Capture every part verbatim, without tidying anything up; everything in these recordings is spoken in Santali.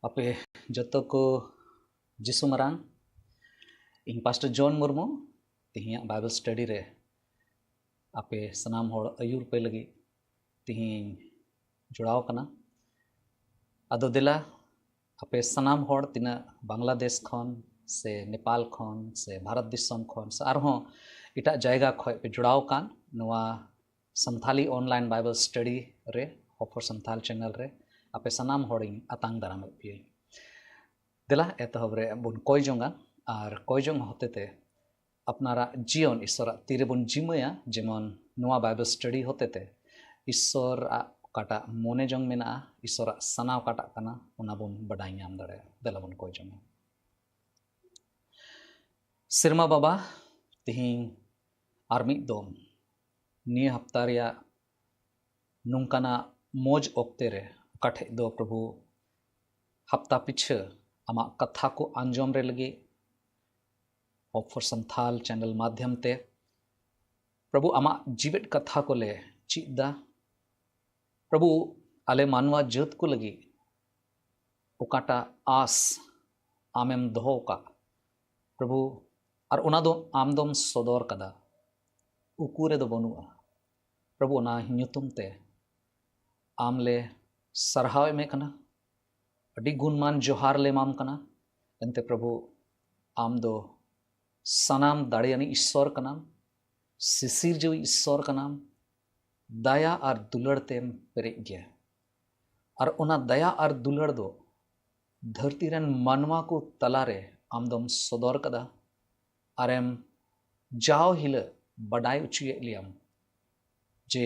ᱟᱯᱮ ᱡᱚᱛᱚ ᱠᱚ ᱡᱤᱥᱩ ᱢᱟᱨᱟᱝ᱾ ᱤᱧ ᱯᱟᱥᱴᱚᱨ ᱡᱚᱱ ᱢᱩᱨᱢᱩ, ᱛᱮᱦᱮᱧᱟᱜ ᱵᱟᱭᱵᱮᱞ ᱥᱴᱟᱰᱤ ᱨᱮ ᱟᱯᱮ ᱥᱟᱱᱟᱢ ᱦᱚᱲ ᱟᱹᱭᱩᱨ ᱯᱮ ᱞᱟᱹᱜᱤᱫ ᱛᱮᱦᱮᱧ ᱡᱚᱲᱟᱣ ᱠᱟᱱᱟ᱾ ᱟᱫᱚ ᱫᱮᱞᱟ, ᱟᱯᱮ ᱥᱟᱱᱟᱢ ᱦᱚᱲ ᱛᱤᱱᱟᱹᱜ ᱵᱟᱝᱞᱟᱫᱮᱥ ᱠᱷᱚᱱ ᱥᱮ ᱱᱮᱯᱟᱞ ᱠᱷᱚᱱ ᱥᱮ ᱵᱷᱟᱨᱚᱛ ᱫᱤᱥᱚᱢ ᱠᱷᱚᱱ ᱥᱮ ᱟᱨᱦᱚᱸ ᱮᱴᱟᱜ ᱡᱟᱭᱜᱟ ᱠᱷᱚᱱ ᱯᱮ ᱡᱚᱲᱟᱣ ᱟᱠᱟᱱ ᱱᱚᱣᱟ ᱥᱟᱱᱛᱷᱟᱞᱤ online Bible study ᱨᱮ, Hope for Santhal channel ᱨᱮ ᱟᱯᱮ ᱥᱟᱱᱟᱢ ᱦᱚᱲᱤᱧ ᱟᱛᱟᱝ ᱫᱟᱨᱟᱢᱮᱫ ᱯᱮᱭᱟᱹᱧ᱾ ᱫᱮᱞᱟ, ᱮᱛᱚᱦᱚᱵ ᱨᱮ ᱵᱚᱱ ᱠᱚᱭ ᱡᱚᱝᱟ ᱟᱨ ᱠᱚᱭ ᱡᱚᱝ ᱦᱚᱛᱮᱛᱮ ᱟᱯᱱᱟᱨᱟᱜ ᱡᱤᱭᱚᱱ ᱤᱥᱚᱨᱟᱜ ᱛᱤ ᱨᱮᱵᱚᱱ ᱡᱤᱢᱟᱹᱭᱟ, ᱡᱮᱢᱚᱱ ᱱᱚᱣᱟ ᱵᱟᱭᱵᱮᱞ ᱥᱴᱟᱰᱤ ᱦᱚᱛᱮᱛᱮ ᱤᱥᱚᱨᱟᱜ ᱚᱠᱟᱴᱟᱜ ᱢᱚᱱᱮ ᱡᱚᱝ ᱢᱮᱱᱟᱜᱼᱟ, ᱤᱥᱚᱨᱟᱜ ᱥᱟᱱᱟ ᱚᱠᱟᱴᱟᱜ ᱠᱟᱱᱟ, ᱚᱱᱟ ᱵᱚᱱ ᱵᱟᱰᱟᱭ ᱧᱟᱢ ᱫᱟᱲᱮᱭᱟᱜᱼᱟ᱾ ᱫᱮᱞᱟ ᱵᱚᱱ ᱠᱚᱭ ᱡᱚᱝᱟ᱾ ᱥᱮᱨᱢᱟ ᱵᱟᱵᱟ, ᱛᱮᱦᱮᱧ ᱟᱨ ᱢᱤᱫ ᱫᱚᱢ ᱱᱤᱭᱟᱹ ᱦᱟᱯᱛᱟ ᱨᱮᱭᱟᱜ ᱱᱚᱝᱠᱟᱱᱟᱜ ᱢᱚᱡᱽ ᱚᱠᱛᱮ ᱨᱮ ᱚᱠᱟ ᱴᱷᱮᱡ ᱫᱚ ᱯᱨᱚᱵᱷᱩ ᱦᱟᱯᱛᱟ ᱯᱤᱪᱷᱟᱹ ᱟᱢᱟᱜ ᱠᱟᱛᱷᱟ ᱠᱚ ᱟᱸᱡᱚᱢ ᱨᱮ ᱞᱟᱹᱜᱤᱫ Hope for Santhal channel ᱢᱟᱫᱷᱭᱚᱢ ᱛᱮ ᱯᱨᱚᱵᱷᱩ ᱟᱢᱟᱜ ᱡᱤᱣᱮᱫ ᱠᱟᱛᱷᱟ ᱠᱚᱞᱮ ᱪᱮᱫ ᱫᱟ᱾ ᱯᱨᱚᱵᱷᱩ, ᱟᱞᱮ ᱢᱟᱱᱣᱟ ᱡᱟᱹᱛ ᱠᱚ ᱞᱟᱹᱜᱤᱫ ᱚᱠᱟᱴᱟᱜ ᱟᱥ ᱟᱢᱮᱢ ᱫᱚᱦᱚ ᱟᱠᱟᱫ ᱯᱨᱚᱵᱷᱩ, ᱟᱨ ᱚᱱᱟ ᱫᱚ ᱟᱢ ᱫᱚᱢ ᱥᱚᱫᱚᱨ ᱠᱟᱫᱟ, ᱩᱠᱩ ᱨᱮᱫᱚ ᱵᱟᱹᱱᱩᱜᱼᱟ᱾ ᱯᱨᱚᱵᱷᱩ, ᱚᱱᱟ ᱧᱩᱛᱩᱢ ᱛᱮ ᱟᱢ ᱞᱮ ᱥᱟᱨᱦᱟᱣ ᱮᱢᱮ ᱠᱟᱱᱟ᱾ ᱟᱹᱰᱤ ᱜᱩᱱᱢᱟᱱ ᱡᱚᱦᱟᱨ ᱞᱮ ᱮᱢᱟᱢ ᱠᱟᱱᱟ᱾ ᱮᱱᱛᱮ ᱯᱨᱚᱵᱷᱩ, ᱟᱢ ᱫᱚ ᱥᱟᱱᱟᱢ ᱫᱟᱲᱮᱭᱟᱱᱤᱡ ᱤᱥᱥᱚᱨ ᱠᱟᱱᱟᱢ, ᱥᱤᱥᱤᱨᱡᱟᱹᱣᱤᱡ ᱤᱥᱥᱚᱨ ᱠᱟᱱᱟᱢ᱾ ᱫᱟᱭᱟ ᱟᱨ ᱫᱩᱞᱟᱹᱲ ᱛᱮᱢ ᱯᱮᱨᱮᱡ ᱜᱮᱭᱟ᱾ ᱟᱨ ᱚᱱᱟ ᱫᱟᱭᱟ ᱟᱨ ᱫᱩᱞᱟᱹᱲ ᱫᱚ ᱫᱷᱟᱹᱨᱛᱤ ᱨᱮᱱ ᱢᱟᱱᱣᱟ ᱠᱚ ᱛᱟᱞᱟᱨᱮ ᱟᱢ ᱫᱚᱢ ᱥᱚᱫᱚᱨ ᱠᱟᱫᱟ᱾ ᱟᱨᱮᱢ ᱡᱟᱣ ᱦᱤᱞᱳᱜ ᱵᱟᱰᱟᱭ ᱦᱚᱪᱚᱭᱮᱫ ᱞᱮᱭᱟᱢ ᱡᱮ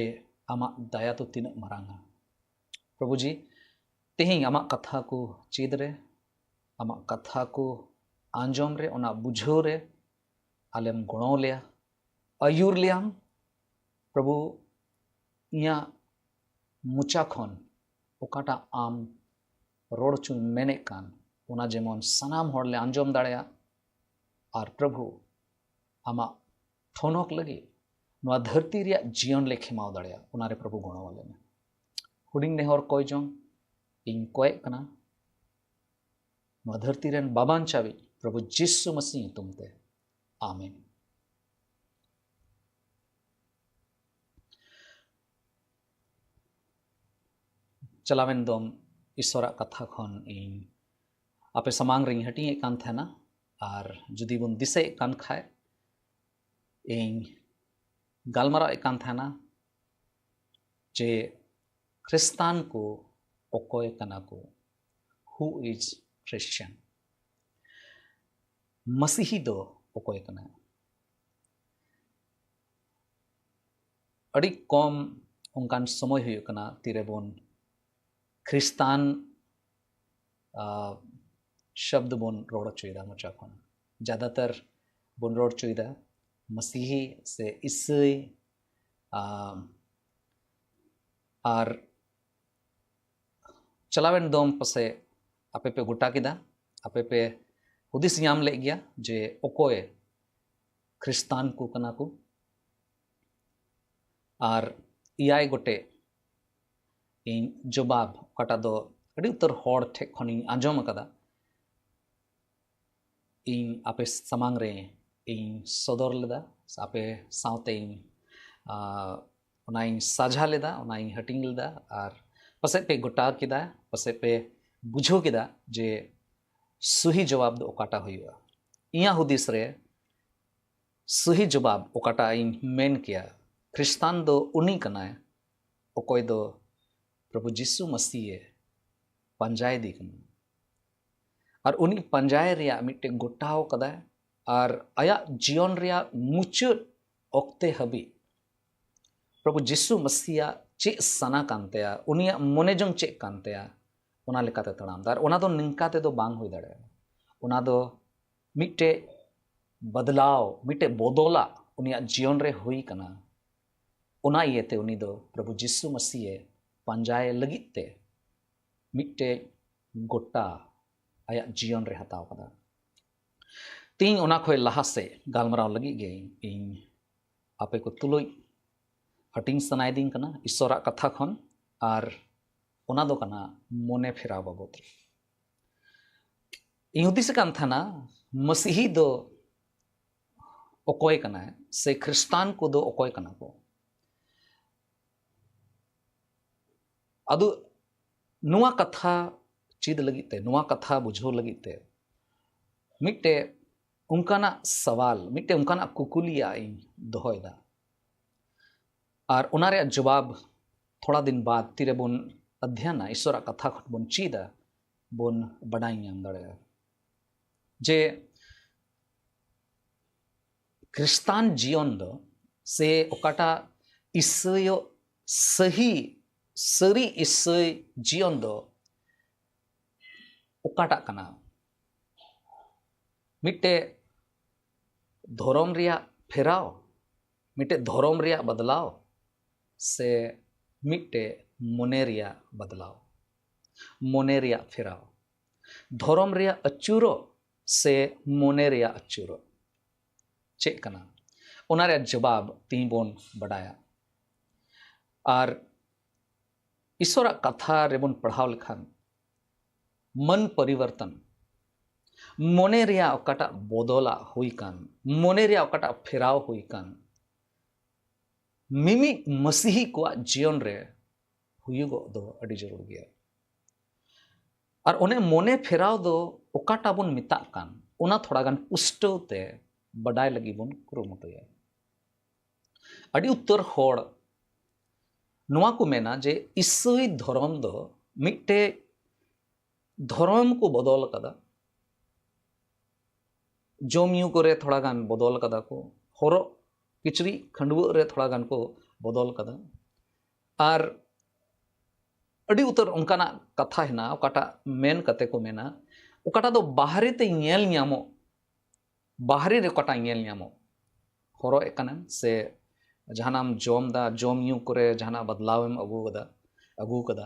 ᱟᱢᱟᱜ ᱫᱟᱭᱟ ᱫᱚ ᱛᱤᱱᱟᱹᱜ ᱢᱟᱨᱟᱝᱟ᱾ ᱯᱨᱚᱵᱷᱩ ᱡᱤ, ᱛᱮᱦᱮᱧ ᱟᱢᱟᱜ ᱠᱟᱛᱷᱟ ᱠᱚ ᱪᱮᱫ ᱨᱮ, ᱟᱢᱟᱜ ᱠᱟᱛᱷᱟ ᱠᱚ ᱟᱸᱡᱚᱢ ᱨᱮ, ᱚᱱᱟ ᱵᱩᱡᱷᱟᱹᱣ ᱨᱮ ᱟᱞᱮᱢ ᱜᱚᱲᱚ ᱞᱮᱭᱟ, ᱟᱹᱭᱩᱨ ᱞᱮᱭᱟᱢ᱾ ᱯᱨᱚᱵᱷᱩ, ᱤᱧᱟᱹᱜ ᱢᱚᱪᱟ ᱠᱷᱚᱱ ᱚᱠᱟᱴᱟᱜ ᱟᱢ ᱨᱚᱲ ᱦᱚᱪᱚᱧ ᱢᱮᱱᱮᱫ ᱠᱟᱱ, ᱚᱱᱟ ᱡᱮᱢᱚᱱ ᱥᱟᱱᱟᱢ ᱦᱚᱲ ᱞᱮ ᱟᱸᱡᱚᱢ ᱫᱟᱲᱮᱭᱟᱜ, ᱟᱨ ᱯᱨᱚᱵᱷᱩ, ᱟᱢᱟᱜ ᱴᱷᱚᱱᱚᱠ ᱞᱟᱹᱜᱤᱫ ᱱᱚᱣᱟ ᱫᱷᱟᱹᱨᱛᱤ ᱨᱮᱭᱟᱜ ᱡᱤᱭᱚᱱ ᱞᱮ ᱠᱷᱮᱢᱟᱣ ᱫᱟᱲᱮᱭᱟᱜ, ᱚᱱᱟᱨᱮ ᱯᱨᱚᱵᱷᱩ ᱜᱚᱲᱚ ᱟᱞᱮ ᱢᱮ᱾ ᱦᱩᱰᱤᱧ ᱱᱮᱦᱚᱨ ᱠᱚᱭ ᱡᱚᱝ ᱤᱧ ᱠᱚᱭᱮᱜ ᱠᱟᱱᱟ, ᱱᱚᱣᱟ ᱫᱷᱟᱹᱨᱛᱤ ᱨᱮᱱ ᱵᱟᱵᱟᱧᱪᱟᱣᱤᱡ ᱯᱨᱚᱵᱷᱩ ᱡᱤᱥᱩ ᱢᱟᱹᱥᱤ ᱧᱩᱛᱩᱢ ᱛᱮ, ᱟᱢᱮᱱ᱾ ᱪᱟᱞᱟᱣᱮᱱ ᱫᱚᱢ ᱤᱥᱚᱨᱟᱜ ᱠᱟᱛᱷᱟ ᱠᱷᱚᱱ ᱤᱧ ᱟᱯᱮ ᱥᱟᱢᱟᱝ ᱨᱤᱧ ᱦᱟᱹᱴᱤᱧᱮᱫ ᱠᱟᱱ ᱛᱟᱦᱮᱱᱟ, ᱟᱨ ᱡᱩᱫᱤ ᱵᱚᱱ ᱫᱤᱥᱟᱹᱭᱮᱫ ᱠᱟᱱ ᱠᱷᱟᱡ, ᱤᱧ ᱜᱟᱞᱢᱟᱨᱟᱣᱮᱫ ᱠᱟᱱ ᱛᱟᱦᱮᱱᱟ ᱡᱮ ᱠᱷᱨᱤᱥᱛᱟᱱ ᱠᱚ ᱚᱠᱚᱭ ᱠᱟᱱᱟ ᱠᱚ, who is Christian, ᱢᱟᱥᱤᱦᱤ ᱫᱚ ᱚᱠᱚᱭ ᱠᱟᱱᱟ᱾ ᱟᱹᱰᱤ ᱠᱚᱢ ᱚᱱᱠᱟᱱ ᱥᱚᱢᱚᱭ ᱦᱩᱭᱩᱜ ᱠᱟᱱᱟ ᱛᱤᱨᱮᱵᱚᱱ ᱠᱷᱨᱤᱥᱛᱟᱱ ᱟᱨ ᱥᱚᱵᱫ ᱵᱚᱱ ᱨᱚᱲ ᱦᱚᱪᱚᱭᱮᱫᱟ ᱢᱚᱪᱟ ᱠᱷᱚᱱ᱾ ᱡᱟᱫᱟᱛᱟᱨ ᱵᱚᱱ ᱨᱚᱲ ᱦᱚᱪᱚᱭᱮᱫᱟ ᱢᱟᱥᱤᱦᱤ ᱥᱮ ᱤᱥᱟᱹᱭ᱾ ᱟᱨ ᱪᱟᱞᱟᱣᱮᱱ ᱫᱚᱢ ᱯᱟᱥᱮ ᱟᱯᱮ ᱯᱮ ᱜᱚᱴᱟ ᱠᱮᱫᱟ, ᱟᱯᱮ ᱯᱮ ᱦᱩᱫᱤᱥ ᱧᱟᱢ ᱞᱮᱫ ᱜᱮᱭᱟ ᱡᱮ ᱚᱠᱚᱭ ᱠᱷᱨᱤᱥᱛᱟᱱ ᱠᱚ ᱠᱟᱱᱟ ᱠᱚ᱾ ᱟᱨ ᱮᱭᱟᱭ ᱜᱚᱴᱮᱡ ᱤᱧ ᱡᱚᱵᱟᱵ, ᱚᱠᱟᱴᱟᱜ ᱫᱚ ᱟᱹᱰᱤ ᱩᱛᱟᱹᱨ ᱦᱚᱲ ᱴᱷᱮᱡ ᱠᱷᱚᱱᱤᱧ ᱟᱸᱡᱚᱢ ᱟᱠᱟᱫᱟ, ᱤᱧ ᱟᱯᱮ ᱥᱟᱢᱟᱝ ᱨᱮ ᱤᱧ ᱥᱚᱫᱚᱨ ᱞᱮᱫᱟ, ᱟᱯᱮ ᱥᱟᱶᱛᱮ ᱤᱧ, ᱟᱸ, ᱚᱱᱟᱧ ᱥᱟᱡᱷᱟ ᱞᱮᱫᱟ, ᱚᱱᱟᱧ ᱦᱟᱹᱴᱤᱧ ᱞᱮᱫᱟ᱾ ᱟᱨ ᱯᱟᱥᱮᱡ ᱯᱮ ᱜᱚᱴᱟ ᱠᱮᱫᱟ, ᱯᱟᱥᱮᱡ ᱯᱮ ᱵᱩᱡᱷᱟᱹᱣ ᱠᱮᱫᱟ ᱡᱮ ᱥᱩᱦᱤ ᱡᱚᱵᱟᱵ ᱫᱚ ᱚᱠᱟᱴᱟᱜ ᱦᱩᱭᱩᱜᱼᱟ᱾ ᱤᱧᱟᱹᱜ ᱦᱩᱫᱤᱥ ᱨᱮ ᱥᱩᱦᱤ ᱡᱚᱵᱟᱵ ᱚᱠᱟᱴᱟᱜ ᱤᱧ ᱢᱮᱱ ᱠᱮᱭᱟ, ᱠᱷᱨᱤᱥᱛᱟᱱ ᱫᱚ ᱩᱱᱤ ᱠᱟᱱᱟᱭ ᱚᱠᱚᱭ ᱫᱚ ᱯᱨᱚᱵᱷᱩ ᱡᱤᱥᱩ ᱢᱟᱹᱥᱤᱭᱮ ᱯᱟᱸᱡᱟᱭᱮᱫᱮ ᱠᱟᱱᱟ᱾ ᱟᱨ ᱩᱱᱤ ᱯᱟᱸᱡᱟᱭ ᱨᱮᱭᱟᱜ ᱢᱤᱫᱴᱮᱡ ᱜᱚᱴᱟᱣ ᱠᱟᱫᱟᱭ, ᱟᱨ ᱟᱭᱟᱜ ᱡᱤᱭᱚᱱ ᱨᱮᱭᱟᱜ ᱢᱩᱪᱟᱹᱫ ᱚᱠᱛᱮ ᱦᱟᱹᱵᱤᱡ ᱯᱨᱚᱵᱷᱩ ᱡᱤᱥᱩ ᱢᱟᱹᱥᱤᱭᱟᱜ ᱪᱮᱫ ᱥᱟᱱᱟ ᱠᱟᱱ ᱛᱟᱭᱟ, ᱩᱱᱤᱭᱟᱜ ᱢᱚᱱᱮ ᱡᱚᱝ ᱪᱮᱫ ᱠᱟᱱ ᱛᱟᱭᱟ, ᱚᱱᱟ ᱞᱮᱠᱟᱛᱮ ᱛᱟᱲᱟᱢ ᱫᱟ᱾ ᱟᱨ ᱚᱱᱟ ᱫᱚ ᱱᱤᱝᱠᱟ ᱛᱮᱫᱚ ᱵᱟᱝ ᱦᱩᱭ ᱫᱟᱲᱮᱭᱟᱜᱼᱟ᱾ ᱚᱱᱟ ᱫᱚ ᱢᱤᱫᱴᱮᱡ ᱵᱟᱫᱞᱟᱣ, ᱢᱤᱫᱴᱮᱡ ᱵᱚᱫᱚᱞᱟᱜ ᱩᱱᱤᱭᱟᱜ ᱡᱤᱭᱚᱱ ᱨᱮ ᱦᱩᱭ ᱠᱟᱱᱟ᱾ ᱚᱱᱟ ᱤᱭᱟᱹᱛᱮ ᱩᱱᱤ ᱫᱚ ᱯᱨᱚᱵᱷᱩ ᱡᱤᱥᱩ ᱢᱟᱹᱥᱤᱭᱮ ᱯᱟᱸᱡᱟᱭ ᱞᱟᱹᱜᱤᱫ ᱛᱮ ᱢᱤᱫᱴᱮᱡ ᱜᱚᱴᱟ ᱟᱭᱟᱜ ᱡᱤᱭᱚᱱ ᱨᱮ ᱦᱟᱛᱟᱣ ᱠᱟᱫᱟ᱾ ᱛᱤᱦᱤᱧ ᱚᱱᱟ ᱠᱷᱚᱡ ᱞᱟᱦᱟ ᱥᱮᱫ ᱜᱟᱞᱢᱟᱨᱟᱣ ᱞᱟᱹᱜᱤᱫ ᱜᱮ ᱤᱧ ᱟᱯᱮ ᱠᱚ ᱛᱩᱞᱩᱡ ᱦᱟᱹᱴᱤᱧ ᱥᱟᱱᱟᱭᱮᱫᱤᱧ ᱠᱟᱱᱟ ᱤᱥᱚᱨᱟᱜ ᱠᱟᱛᱷᱟ ᱠᱷᱚᱱ, ᱟᱨ ᱚᱱᱟ ᱫᱚ ᱠᱟᱱᱟ ᱢᱚᱱᱮ ᱯᱷᱮᱨᱟᱣ ᱵᱟᱵᱚᱫ ᱨᱮ᱾ ᱤᱧ ᱦᱩᱫᱤᱥᱮᱫ ᱠᱟᱱ ᱛᱟᱦᱮᱱᱟ, ᱢᱟᱹᱥᱤᱦᱤ ᱫᱚ ᱚᱠᱚᱭ ᱠᱟᱱᱟᱭ ᱥᱮ ᱠᱷᱨᱤᱥᱴᱟᱱ ᱠᱚᱫᱚ ᱚᱠᱚᱭ ᱠᱟᱱᱟ ᱠᱚ? ᱟᱫᱚ ᱱᱚᱣᱟ ᱠᱟᱛᱷᱟ ᱪᱮᱫ ᱞᱟᱹᱜᱤᱫ ᱛᱮ, ᱱᱚᱣᱟ ᱠᱟᱛᱷᱟ ᱵᱩᱡᱷᱟᱹᱣ ᱞᱟᱹᱜᱤᱫ ᱛᱮ ᱢᱤᱫᱴᱮᱡ ᱚᱱᱠᱟᱱᱟᱜ ᱥᱟᱣᱟᱞ, ᱢᱤᱫᱴᱮᱡ ᱚᱱᱠᱟᱱᱟᱜ ᱠᱩᱠᱞᱤᱭᱟᱜ ᱤᱧ ᱫᱚᱦᱚᱭᱮᱫᱟ᱾ ᱟᱨ ᱚᱱᱟ ᱨᱮᱭᱟᱜ ᱡᱚᱵᱟᱵ ᱛᱷᱚᱲᱟ ᱫᱤᱱ ᱵᱟᱫ ᱛᱤᱨᱮᱵᱚᱱ ᱚᱫᱷᱭᱟᱱᱟ, ᱤᱥᱚᱨᱟᱜ ᱠᱟᱛᱷᱟ ᱠᱷᱚᱱ ᱵᱚᱱ ᱪᱮᱫᱟ, ᱵᱚᱱ ᱵᱟᱰᱟᱭ ᱧᱟᱢ ᱫᱟᱲᱮᱭᱟᱜᱼᱟ ᱡᱮ ᱠᱷᱨᱤᱥᱴᱟᱱ ᱡᱤᱭᱚᱱ ᱫᱚ, ᱥᱮ ᱚᱠᱟᱴᱟᱜ ᱤᱥᱟᱹᱭᱚᱜ ᱥᱟᱹᱦᱤ, ᱥᱟᱹᱨᱤ ᱤᱥᱟᱹᱭ ᱡᱤᱭᱚᱱ ᱫᱚ ᱚᱠᱟᱴᱟᱜ ᱠᱟᱱᱟ? ᱢᱤᱫᱴᱮᱡ ᱫᱷᱚᱨᱚᱢ ᱨᱮᱭᱟᱜ ᱯᱷᱮᱨᱟᱣ, ᱢᱤᱫᱴᱮᱡ ᱫᱷᱚᱨᱚᱢ ᱨᱮᱭᱟᱜ ᱵᱟᱫᱞᱟᱣ, ᱥᱮ ᱢᱤᱫᱴᱮᱡ ᱢᱚᱱᱮ ᱨᱮᱭᱟᱜ ᱵᱟᱫᱞᱟᱣ, ᱢᱚᱱᱮ ᱨᱮᱭᱟᱜ ᱯᱷᱮᱨᱟᱣ, ᱫᱷᱚᱨᱚᱢ ᱨᱮᱭᱟᱜ ᱟᱹᱪᱩᱨᱚᱜ ᱥᱮ ᱢᱚᱱᱮ ᱨᱮᱭᱟᱜ ᱟᱹᱪᱩᱨᱚᱜ? ᱪᱮᱫ ᱠᱟᱱᱟ? ᱚᱱᱟ ᱨᱮᱭᱟᱜ ᱡᱚᱵᱟᱵ ᱛᱤᱦᱤᱧ ᱵᱚᱱ ᱵᱟᱰᱟᱭᱟ᱾ ᱟᱨ ᱤᱥᱚᱨᱟᱜ ᱠᱟᱛᱷᱟ ᱨᱮᱵᱚᱱ ᱯᱟᱲᱦᱟᱣ ᱞᱮᱠᱷᱟᱱ, ᱢᱟᱱ ᱯᱚᱨᱤᱵᱚᱨᱛᱚᱱ, ᱢᱚᱱᱮ ᱨᱮᱭᱟᱜ ᱚᱠᱟᱴᱟᱜ ᱵᱚᱫᱚᱞᱟᱜ ᱦᱩᱭ ᱠᱟᱱ, ᱢᱚᱱᱮ ᱨᱮᱭᱟᱜ ᱚᱠᱟᱴᱟᱜ ᱯᱷᱮᱨᱟᱣ ᱦᱩᱭ ᱠᱟᱱ, ᱢᱤᱢᱤᱫ ᱢᱟᱹᱥᱤᱦᱤ ᱠᱚᱣᱟᱜ ᱡᱤᱭᱚᱱ ᱨᱮ ᱦᱩᱭᱩᱜᱚᱜ ᱫᱚ ᱟᱹᱰᱤ ᱡᱟᱹᱨᱩᱲ ᱜᱮᱭᱟ᱾ ᱟᱨ ᱚᱱᱮ ᱢᱚᱱᱮ ᱯᱷᱮᱨᱟᱣ ᱫᱚ ᱚᱠᱟᱴᱟᱜ ᱵᱚᱱ ᱢᱮᱛᱟᱜ ᱠᱟᱱ, ᱚᱱᱟ ᱛᱷᱚᱲᱟ ᱜᱟᱱ ᱯᱩᱥᱴᱟᱹᱣ ᱛᱮ ᱵᱟᱰᱟᱭ ᱞᱟᱹᱜᱤᱫ ᱵᱚᱱ ᱠᱩᱨᱩᱢᱩᱴᱩᱭᱟ᱾ ᱟᱹᱰᱤ ᱩᱛᱟᱹᱨ ᱦᱚᱲ ᱱᱚᱣᱟ ᱠᱚ ᱢᱮᱱᱟ ᱡᱮ ᱤᱥᱟᱹᱭ ᱫᱷᱚᱨᱚᱢ ᱫᱚ ᱢᱤᱫᱴᱮᱡ ᱫᱷᱚᱨᱚᱢ ᱠᱚ ᱵᱚᱫᱚᱞ ᱟᱠᱟᱫᱟ, ᱡᱚᱢ ᱧᱩ ᱠᱚᱨᱮ ᱛᱷᱚᱲᱟ ᱜᱟᱱ ᱵᱚᱫᱚᱞ ᱟᱠᱟᱫᱟ ᱠᱚ, ᱦᱚᱨᱚᱜ ᱠᱤᱪᱨᱤᱡ ᱠᱷᱟᱹᱰᱣᱟᱹᱜ ᱨᱮ ᱛᱷᱚᱲᱟ ᱜᱟᱱ ᱠᱚ ᱵᱚᱫᱚᱞ ᱟᱠᱟᱫᱟ᱾ ᱟᱨ ᱟᱹᱰᱤ ᱩᱛᱟᱹᱨ ᱚᱱᱠᱟᱱᱟᱜ ᱠᱟᱛᱷᱟ ᱦᱮᱱᱟᱜᱼᱟ, ᱚᱠᱟᱴᱟᱜ ᱢᱮᱱ ᱠᱟᱛᱮ ᱠᱚ ᱢᱮᱱᱟ, ᱚᱠᱟᱴᱟᱜ ᱫᱚ ᱵᱟᱦᱨᱮ ᱛᱮ ᱧᱮᱞ ᱧᱟᱢᱚᱜ, ᱵᱟᱦᱨᱮ ᱨᱮ ᱚᱠᱟᱴᱟᱜ ᱧᱮᱞ ᱧᱟᱢᱚᱜ, ᱦᱚᱨᱚᱜ ᱮᱫ ᱠᱟᱱᱟᱢ ᱥᱮ ᱡᱟᱦᱟᱱᱟᱜ ᱮᱢ ᱡᱚᱢ ᱫᱟ, ᱡᱚᱢ ᱧᱩ ᱠᱚᱨᱮ ᱡᱟᱦᱟᱱᱟᱜ ᱵᱟᱫᱞᱟᱣ ᱮᱢ ᱟᱹᱜᱩ ᱠᱟᱫᱟ, ᱟᱹᱜᱩ ᱠᱟᱫᱟ,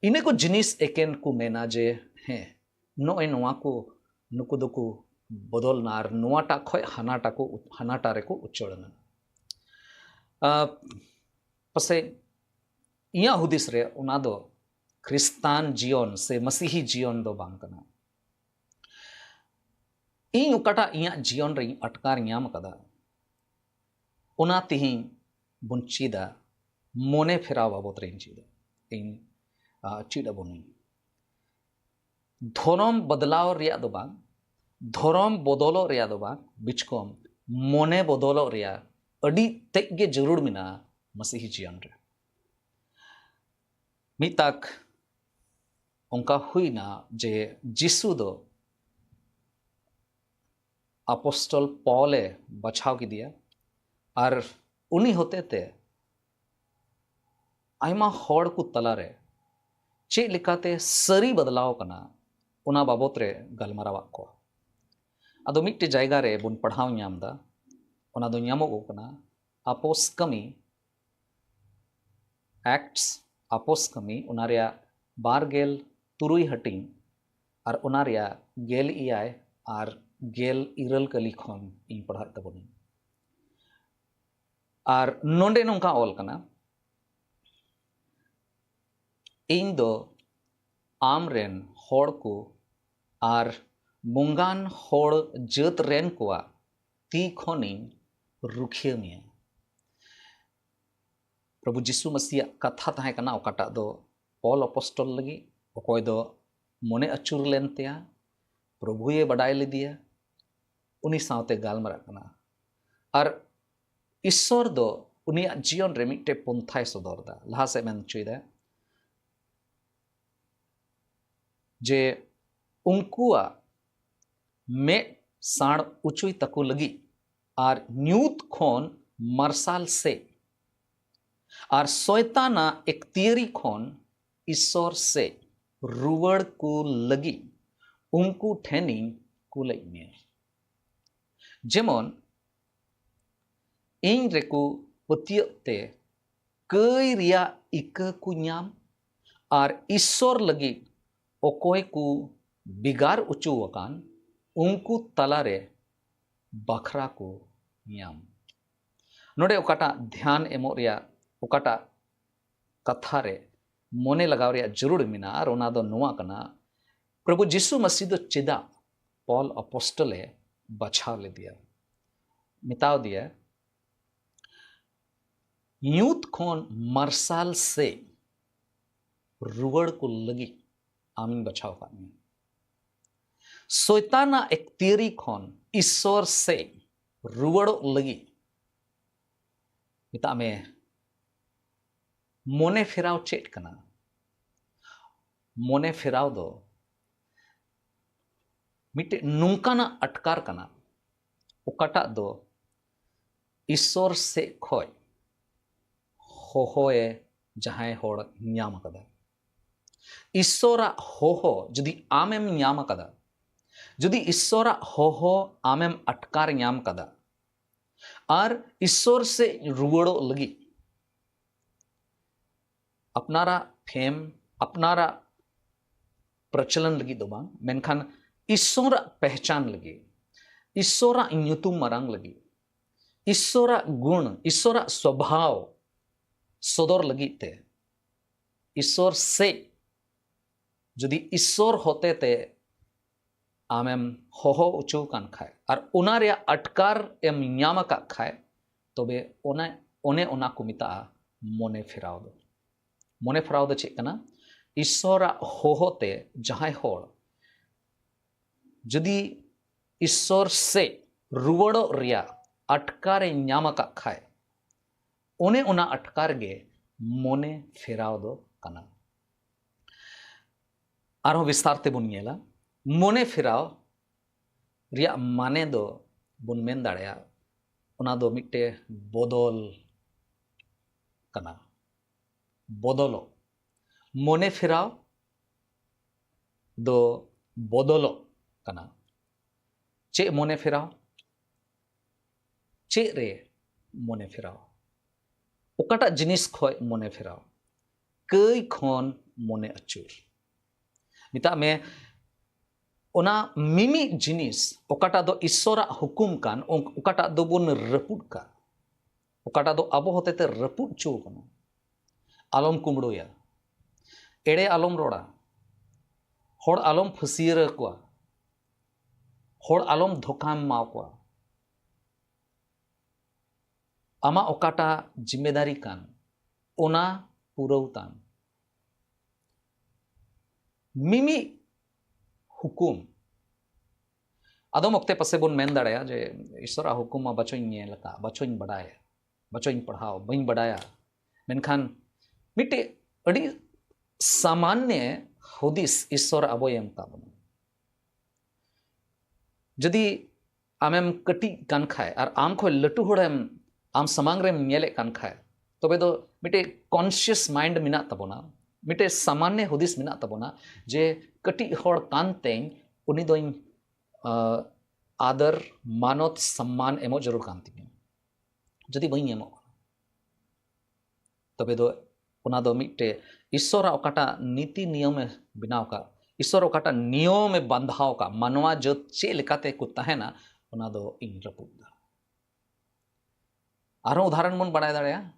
ᱤᱱᱟᱹ ᱠᱚ ᱡᱤᱱᱤᱥ ᱮᱠᱮᱱ ᱠᱚ ᱢᱮᱱᱟ ᱡᱮ ᱦᱮᱸ, ᱱᱚᱜᱼᱚᱭ ᱱᱚᱣᱟ ᱠᱚ, ᱱᱩᱠᱩ ᱫᱚᱠᱚ ᱵᱚᱫᱚᱞ ᱮᱱᱟ ᱟᱨ ᱱᱚᱣᱟᱴᱟᱜ ᱠᱷᱚᱡ ᱦᱟᱱᱟᱴᱟᱜ ᱠᱚ, ᱦᱟᱱᱟᱴᱟᱜ ᱨᱮᱠᱚ ᱩᱪᱟᱹᱲ ᱮᱱᱟ᱾ ᱟᱨ ᱯᱟᱥᱮᱡ ᱤᱧᱟᱹᱜ ᱦᱩᱫᱤᱥ ᱨᱮ ᱚᱱᱟ ᱫᱚ ᱠᱷᱨᱤᱥᱛᱟᱱ ᱡᱤᱭᱚᱱ ᱥᱮ ᱢᱟᱹᱥᱤᱦᱤ ᱡᱤᱭᱚᱱ ᱫᱚ ᱵᱟᱝ ᱠᱟᱱᱟ᱾ ᱤᱧ ᱚᱠᱟᱴᱟᱜ ᱤᱧᱟᱹᱜ ᱡᱤᱭᱚᱱ ᱨᱮᱧ ᱟᱴᱠᱟᱨ ᱧᱟᱢ ᱟᱠᱟᱫᱟ, ᱚᱱᱟ ᱛᱮᱦᱮᱧ ᱵᱚᱱ ᱪᱮᱫᱟ, ᱢᱚᱱᱮ ᱯᱷᱮᱨᱟᱣ ᱵᱟᱵᱚᱫ ᱨᱮᱧ ᱪᱮᱫᱟ, ᱤᱧ, ᱟ, ᱪᱮᱫ ᱟᱵᱚᱱᱟᱹᱧ᱾ ᱫᱷᱚᱨᱚᱢ ᱵᱚᱫᱞᱟᱣ ᱨᱮᱭᱟᱜ ᱫᱚ ᱵᱟᱝ, ᱫᱷᱚᱨᱚᱢ ᱵᱚᱫᱚᱞᱚᱜ ᱨᱮᱭᱟᱜ ᱫᱚ ᱵᱟᱝ, ᱵᱤᱪᱠᱚᱢ ᱢᱚᱱᱮ ᱵᱚᱫᱚᱞᱚᱜ ᱨᱮᱭᱟᱜ ᱟᱹᱰᱤ ᱛᱮᱫ ᱜᱮ ᱡᱟᱹᱨᱩᱲ ᱢᱮᱱᱟᱜᱼᱟ ᱢᱟᱹᱥᱤᱦᱤ ᱡᱤᱭᱚᱱ ᱨᱮ᱾ ᱢᱤᱫ ᱛᱟᱠ ᱚᱱᱠᱟ ᱦᱩᱭᱱᱟ ᱡᱮ ᱡᱤᱥᱩ ᱫᱚ ᱟᱯᱚᱥᱴᱚᱞ ᱯᱚᱞᱮ ᱵᱟᱪᱷᱟᱣ ᱠᱮᱫᱮᱭᱟ ᱟᱨ ᱩᱱᱤ ᱦᱚᱛᱮᱛᱮ ᱟᱭᱢᱟ ᱦᱚᱲ ᱠᱚ ᱛᱟᱞᱟᱨᱮ ᱪᱮᱫ ᱞᱮᱠᱟᱛᱮ ᱥᱟᱹᱨᱤ ᱵᱚᱫᱞᱟᱣ ᱠᱟᱱᱟ, ᱚᱱᱟ ᱵᱟᱵᱚᱛ ᱨᱮ ᱜᱟᱞᱢᱟᱨᱟᱣᱟᱜ ᱠᱚᱣᱟ᱾ ᱟᱫᱚ ᱢᱤᱫᱴᱮᱡ ᱡᱟᱭᱜᱟ ᱨᱮ ᱵᱚᱱ ᱯᱟᱲᱦᱟᱣ ᱧᱟᱢ ᱮᱫᱟ, ᱚᱱᱟ ᱫᱚ ᱧᱟᱢᱚᱜᱚᱜ ᱠᱟᱱᱟ ᱟᱯᱚᱥ ᱠᱟᱹᱢᱤ, ᱮᱠᱴᱥ, ᱟᱯᱚᱥ ᱠᱟᱹᱢᱤ, ᱚᱱᱟ ᱨᱮᱭᱟᱜ ᱵᱟᱨ ᱜᱮᱞ ᱛᱩᱨᱩᱭ ᱦᱟᱹᱴᱤᱧ ᱟᱨ ᱚᱱᱟ ᱨᱮᱭᱟᱜ ᱜᱮᱞ ᱮᱭᱟᱭ ᱟᱨ ᱜᱮᱞ ᱤᱨᱟᱹᱞ ᱠᱟᱹᱞᱤ ᱠᱷᱚᱱ ᱤᱧ ᱯᱟᱲᱦᱟᱣᱮᱫ ᱛᱟᱵᱚᱱᱟᱹᱧ᱾ ᱟᱨ ᱱᱚᱰᱮ ᱱᱚᱝᱠᱟ ᱚᱞ ᱠᱟᱱᱟ, ᱤᱧ ᱫᱚ ᱟᱢ ᱨᱮᱱ ᱦᱚᱲ ᱠᱚ ᱟᱨ ᱵᱚᱸᱜᱟᱱ ᱦᱚᱲ ᱡᱟᱹᱛ ᱨᱮᱱ ᱠᱚᱣᱟᱜ ᱛᱤ ᱠᱷᱚᱱᱤᱧ ᱨᱩᱠᱷᱤᱭᱟᱹ ᱢᱮᱭᱟ᱾ ᱯᱨᱚᱵᱷᱩ ᱡᱤᱥᱩ ᱢᱟᱹᱥᱤᱭᱟᱜ ᱠᱟᱛᱷᱟ ᱛᱟᱦᱮᱸ ᱠᱟᱱᱟ, ᱚᱠᱟᱴᱟᱜ ᱫᱚ ᱯᱚᱞ ᱟᱯᱚᱥᱴᱚᱞ ᱞᱟᱹᱜᱤᱫ, ᱚᱠᱚᱭ ᱫᱚ ᱢᱚᱱᱮ ᱟᱹᱪᱩᱨ ᱞᱮᱱ ᱛᱟᱭᱟ, ᱯᱨᱚᱵᱷᱩᱭᱮ ᱵᱟᱰᱟᱭ ᱞᱮᱫᱮᱭᱟ, ᱩᱱᱤ ᱥᱟᱶᱛᱮ ᱜᱟᱞᱢᱟᱨᱟᱜ ᱠᱟᱱᱟ᱾ ᱟᱨ ᱤᱥᱥᱚᱨ ᱫᱚ ᱩᱱᱤᱭᱟᱜ ᱡᱤᱭᱚᱱ ᱨᱮ ᱢᱤᱫᱴᱮᱡ ᱯᱚᱱᱛᱷᱟᱭ ᱥᱚᱫᱚᱨ ᱮᱫᱟ, ᱞᱟᱦᱟ ᱥᱮᱫ ᱢᱮᱱ ᱦᱚᱪᱚᱭᱮᱫᱟ ᱡᱮ ᱩᱱᱠᱩᱣᱟᱜ ᱢᱮᱫ ᱥᱟᱬ ᱚᱪᱚᱭ ᱛᱟᱠᱚ ᱞᱟᱹᱜᱤᱫ ᱟᱨ ᱧᱩᱛ ᱠᱷᱚᱱ ᱢᱟᱨᱥᱟᱞ ᱥᱮᱫ ᱟᱨ ᱥᱚᱭᱛᱟᱱᱟᱜ ᱮᱠᱛᱤᱭᱟᱹᱨᱤ ᱠᱷᱚᱱ ᱤᱥᱥᱚᱨ ᱥᱮᱫ ᱨᱩᱣᱟᱹᱲ ᱠᱚ ᱞᱟᱹᱜᱤᱫ ᱩᱱᱠᱩ ᱴᱷᱮᱱᱤᱧ ᱠᱩᱞᱮᱫ ᱢᱮᱭᱟ᱾ ᱡᱮᱢᱚᱱ ᱤᱧ ᱨᱮᱠᱚ ᱯᱟᱹᱛᱭᱟᱹᱜ ᱛᱮ ᱠᱟᱹᱭ ᱨᱮᱭᱟᱜ ᱤᱠᱟᱹ ᱠᱚ ᱧᱟᱢ ᱟᱨ ᱤᱥᱥᱚᱨ ᱞᱟᱹᱜᱤᱫ ᱚᱠᱚᱭ ᱠᱚ ᱵᱷᱮᱜᱟᱨ ᱚᱪᱚ ᱟᱠᱟᱱ ᱩᱱᱠᱩ ᱛᱟᱞᱟᱨᱮ ᱵᱟᱠᱷᱨᱟ ᱠᱚ ᱧᱟᱢ᱾ ᱱᱚᱰᱮ ᱚᱠᱟᱴᱟᱜ ᱫᱷᱮᱭᱟᱱ ᱮᱢᱚᱜ ᱨᱮᱭᱟᱜ, ᱚᱠᱟᱴᱟᱜ ᱠᱟᱛᱷᱟ ᱨᱮ ᱢᱚᱱᱮ ᱞᱟᱜᱟᱣ ᱨᱮᱭᱟᱜ ᱡᱟᱹᱨᱩᱲ ᱢᱮᱱᱟᱜᱼᱟ, ᱟᱨ ᱚᱱᱟ ᱫᱚ ᱱᱚᱣᱟ ᱠᱟᱱᱟ, ᱯᱨᱚᱵᱷᱩ ᱡᱤᱥᱩ ᱢᱟᱹᱥᱤ ᱫᱚ ᱪᱮᱫᱟᱜ ᱯᱚᱞ ᱟᱯᱚᱥᱴᱚᱞ ᱮ ᱵᱟᱪᱷᱟᱣ ᱞᱮᱫᱮᱭᱟ, ᱢᱮᱛᱟᱣ ᱫᱮᱭᱟ, "ᱧᱩᱛ ᱠᱷᱚᱱ ᱢᱟᱨᱥᱟᱞ ᱥᱮᱫ ᱨᱩᱣᱟᱹᱲ ᱠᱚ ᱞᱟᱹᱜᱤᱫ ᱟᱢᱤᱧ ᱵᱟᱪᱷᱟᱣ ᱟᱠᱟᱫ ᱢᱮᱭᱟ᱾ ᱥᱚᱭᱛᱟᱱᱟᱜ ᱮᱠᱛᱤᱭᱟᱹᱨᱤ ᱠᱷᱚᱱ ᱤᱥᱥᱚᱨ ᱥᱮᱫ ᱨᱩᱣᱟᱹᱲᱚᱜ ᱞᱟᱹᱜᱤᱫ", ᱢᱮᱛᱟᱜ ᱢᱮ, ᱢᱚᱱᱮ ᱯᱷᱮᱨᱟᱣ ᱪᱮᱫ ᱠᱟᱱᱟ? ᱢᱚᱱᱮ ᱯᱷᱮᱨᱟᱣ ᱫᱚ ᱢᱤᱫᱴᱮᱡ ᱱᱚᱝᱠᱟᱱᱟᱜ ᱟᱴᱠᱟᱨ ᱠᱟᱱᱟ, ᱚᱠᱟᱴᱟᱜ ᱫᱚ ᱤᱥᱥᱚᱨ ᱥᱮᱫ ᱠᱷᱚᱡ ᱦᱚᱦᱚᱭᱮ ᱡᱟᱦᱟᱸᱭ ᱦᱚᱲ ᱧᱟᱢ ᱟᱠᱟᱫᱟ᱾ ᱤᱥᱥᱚᱨᱟᱜ ᱦᱚᱦᱚ ᱡᱩᱫᱤ ᱟᱢᱮᱢ ᱧᱟᱢ ᱟᱠᱟᱫᱟ, ᱡᱩᱫᱤ ᱤᱥᱥᱚᱨᱟᱜ ᱦᱚᱦᱚ ᱟᱢᱮᱢ ᱟᱴᱠᱟᱨ ᱧᱟᱢ ᱟᱠᱟᱫᱟ, ᱟᱨ ᱤᱥᱥᱚᱨ ᱥᱮᱫ ᱨᱩᱣᱟᱹᱲᱚᱜ ᱞᱟᱹᱜᱤᱫ, ᱟᱯᱱᱟᱨᱟᱜ ᱯᱷᱮᱢ, ᱟᱯᱱᱟᱨᱟᱜ ᱯᱨᱚᱪᱚᱞᱚᱱ ᱞᱟᱹᱜᱤᱫ ᱫᱚ ᱵᱟᱝ, ᱢᱮᱱᱠᱷᱟᱱ ᱤᱥᱥᱚᱨᱟᱜ ᱯᱮᱦᱪᱟᱱ ᱞᱟᱹᱜᱤᱫ, ᱤᱥᱥᱚᱨᱟᱜ ᱧᱩᱛᱩᱢ ᱢᱟᱨᱟᱝ ᱞᱟᱹᱜᱤᱫ, ᱤᱥᱥᱚᱨᱟᱜ ᱜᱩᱬ, ᱤᱥᱥᱚᱨᱟᱜ ᱥᱚᱵᱷᱟᱣ ᱥᱚᱫᱚᱨ ᱞᱟᱹᱜᱤᱫ ᱛᱮ, ᱤᱥᱥᱚᱨ ᱥᱮᱫ ᱡᱩᱫᱤ ᱤᱥᱥᱚᱨ ᱦᱚᱛᱮᱛᱮ ᱟᱢᱮᱢ ᱦᱚᱦᱚ ᱦᱚᱪᱚ ᱟᱠᱟᱱ ᱠᱷᱟᱡ ᱟᱨ ᱚᱱᱟ ᱨᱮᱭᱟᱜ ᱟᱴᱠᱟᱨ ᱮᱢ ᱧᱟᱢ ᱟᱠᱟᱫ ᱠᱷᱟᱡ, ᱛᱚᱵᱮ ᱚᱱᱮ, ᱚᱱᱮ ᱚᱱᱟ ᱠᱚ ᱢᱮᱛᱟᱜᱼᱟ ᱢᱚᱱᱮ ᱯᱷᱮᱨᱟᱣ ᱫᱚ᱾ ᱢᱚᱱᱮ ᱯᱷᱮᱨᱟᱣ ᱫᱚ ᱪᱮᱫ ᱠᱟᱱᱟ? ᱤᱥᱥᱚᱨᱟᱜ ᱦᱚᱦᱚ ᱛᱮ ᱡᱟᱦᱟᱸᱭ ᱦᱚᱲ ᱡᱩᱫᱤ ᱤᱥᱥᱚᱨ ᱥᱮᱫ ᱨᱩᱣᱟᱹᱲᱚᱜ ᱨᱮᱭᱟᱜ ᱟᱴᱠᱟᱨᱮ ᱧᱟᱢ ᱟᱠᱟᱫ ᱠᱷᱟᱡ, ᱚᱱᱮ ᱚᱱᱟ ᱟᱴᱠᱟᱨ ᱜᱮ ᱢᱚᱱᱮ ᱯᱷᱮᱨᱟᱣ ᱫᱚ ᱠᱟᱱᱟ᱾ ᱟᱨᱦᱚᱸ ᱵᱤᱥᱛᱟᱨ ᱛᱮᱵᱚᱱ ᱧᱮᱞᱟ, ᱢᱚᱱᱮ ᱯᱷᱮᱨᱟᱣ ᱨᱮᱭᱟᱜ ᱢᱟᱱᱮ ᱫᱚ ᱵᱚᱱ ᱢᱮᱱ ᱫᱟᱲᱮᱭᱟᱜᱼᱟ, ᱚᱱᱟ ᱫᱚ ᱢᱤᱫᱴᱮᱱ ᱵᱚᱫᱚᱞ ᱠᱟᱱᱟ᱾ ᱵᱚᱫᱚᱞᱚᱜ, ᱢᱚᱱᱮ ᱯᱷᱮᱨᱟᱣ ᱫᱚ ᱵᱚᱫᱚᱞᱚᱜ ᱠᱟᱱᱟ᱾ ᱪᱮᱫ ᱢᱚᱱᱮ ᱯᱷᱮᱨᱟᱣ? ᱪᱮᱫ ᱨᱮ ᱢᱚᱱᱮ ᱯᱷᱮᱨᱟᱣ? ᱚᱠᱟᱴᱟᱜ ᱡᱤᱱᱤᱥ ᱠᱷᱚᱡ ᱢᱚᱱᱮ ᱯᱷᱮᱨᱟᱣ? ᱠᱟᱹᱭ ᱠᱷᱚᱱ ᱢᱚᱱᱮ ᱟᱹᱪᱩᱨ᱾ ᱢᱮᱛᱟᱜ ᱢᱮ, ᱚᱱᱟ ᱢᱤᱢᱤᱫ ᱡᱤᱱᱤᱥ ᱚᱠᱟᱴᱟᱜ ᱫᱚ ᱤᱥᱥᱚᱨᱟᱜ ᱦᱩᱠᱩᱢ ᱠᱟᱱ, ᱚᱠᱟᱴᱟᱜ ᱫᱚᱵᱚᱱ ᱨᱟᱹᱯᱩᱫ ᱠᱟᱜ, ᱚᱠᱟᱴᱟᱜ ᱫᱚ ᱟᱵᱚ ᱦᱚᱛᱮᱛᱮ ᱨᱟᱹᱯᱩᱫ ᱦᱚᱪᱚ ᱠᱟᱱᱟ, ᱟᱞᱚᱢ ᱠᱩᱢᱵᱽᱲᱩᱭᱟ, ᱮᱲᱮ ᱟᱞᱚᱢ ᱨᱚᱲᱟ, ᱦᱚᱲ ᱟᱞᱚᱢ ᱯᱷᱟᱹᱥᱤᱭᱟᱹᱨ ᱟᱠᱚᱣᱟ, ᱦᱚᱲ ᱟᱞᱚᱢ ᱫᱷᱳᱠᱟᱢ ᱮᱢᱟ ᱠᱚᱣᱟ᱾ ᱟᱢᱟᱜ ᱚᱠᱟᱴᱟᱜ ᱡᱤᱢᱢᱮᱫᱟᱨᱤ ᱠᱟᱱ, ᱚᱱᱟ ᱯᱩᱨᱟᱹᱣ ᱛᱟᱢ᱾ ᱢᱤᱢᱤᱫ ᱦᱩᱠᱩᱢ, ᱟᱫᱚᱢ ᱚᱠᱛᱮ ᱯᱟᱥᱮ ᱵᱚᱱ ᱢᱮᱱ ᱫᱟᱲᱮᱭᱟᱜᱼᱟ ᱡᱮ, "ᱤᱥᱚᱨᱟᱜ ᱦᱩᱠᱩᱢ ᱢᱟ ᱵᱟᱪᱚᱧ ᱧᱮᱞ ᱟᱠᱟᱫ, ᱵᱟᱪᱚᱧ ᱵᱟᱰᱟᱭᱟ, ᱵᱟᱪᱚᱧ ᱯᱟᱲᱦᱟᱣ, ᱵᱟᱹᱧ ᱵᱟᱰᱟᱭᱟ᱾" ᱢᱮᱱᱠᱷᱟᱱ ᱢᱤᱫᱴᱮᱡ ᱟᱹᱰᱤ ᱥᱟᱢᱟᱱᱱᱮ ᱦᱩᱫᱤᱥ ᱤᱥᱚᱨ ᱟᱵᱚᱭ ᱮᱢ ᱠᱟᱜ ᱵᱚᱱᱟ᱾ ᱡᱩᱫᱤ ᱟᱢᱮᱢ ᱠᱟᱹᱴᱤᱡ ᱠᱟᱱ ᱠᱷᱟᱡ ᱟᱨ ᱟᱢ ᱠᱷᱚᱡ ᱞᱟᱹᱴᱩ ᱦᱚᱲᱮᱢ ᱟᱢ ᱥᱟᱢᱟᱝ ᱨᱮᱢ ᱧᱮᱞᱮᱫ ᱠᱟᱱ ᱠᱷᱟᱡ, ᱛᱚᱵᱮ ᱫᱚ ᱢᱤᱫᱴᱮᱡ conscious mind ᱢᱮᱱᱟᱜ ᱛᱟᱵᱚᱱᱟ, ᱢᱤᱫᱴᱮᱡ ᱥᱟᱢᱟᱱᱱᱮ ᱦᱩᱫᱤᱥ ᱢᱮᱱᱟᱜ ᱛᱟᱵᱚᱱᱟ ᱡᱮ ᱠᱟᱹᱴᱤᱡ ᱦᱚᱲ ᱠᱟᱱ ᱛᱮᱧ ᱩᱱᱤ ᱫᱚᱧ, ᱟᱸ, ᱟᱫᱚᱨ, ᱢᱟᱱᱚᱛ, ᱥᱚᱢᱢᱟᱱ ᱮᱢᱚᱜ ᱡᱟᱹᱨᱩᱲ ᱠᱟᱱ ᱛᱤᱧᱟᱹ᱾ ᱡᱩᱫᱤ ᱵᱟᱹᱧ ᱮᱢᱚᱜ ᱠᱟᱱᱟ, ᱛᱚᱵᱮ ᱫᱚ ᱚᱱᱟ ᱫᱚ ᱢᱤᱫᱴᱮᱡ ᱤᱥᱚᱨᱟᱜ ᱚᱠᱟᱴᱟᱜ ᱱᱤᱛᱤ ᱱᱤᱭᱚᱢᱮ ᱵᱮᱱᱟᱣ ᱠᱟᱜ, ᱤᱥᱚᱨ ᱚᱠᱟᱴᱟᱜ ᱱᱤᱭᱚᱢᱮ ᱵᱟᱸᱫᱷᱟᱣ ᱠᱟᱜ, ᱢᱟᱱᱣᱟ ᱡᱟᱹᱛ ᱪᱮᱫ ᱞᱮᱠᱟᱛᱮ ᱠᱚ ᱛᱟᱦᱮᱱᱟ, ᱚᱱᱟ ᱫᱚ ᱤᱧ ᱨᱟᱹᱯᱩᱫ ᱫᱟ᱾ ᱟᱨᱦᱚᱸ ᱩᱫᱟᱦᱚᱨᱚᱱ ᱵᱚᱱ ᱵᱟᱲᱟᱭ ᱫᱟᱲᱮᱭᱟᱜᱼᱟ,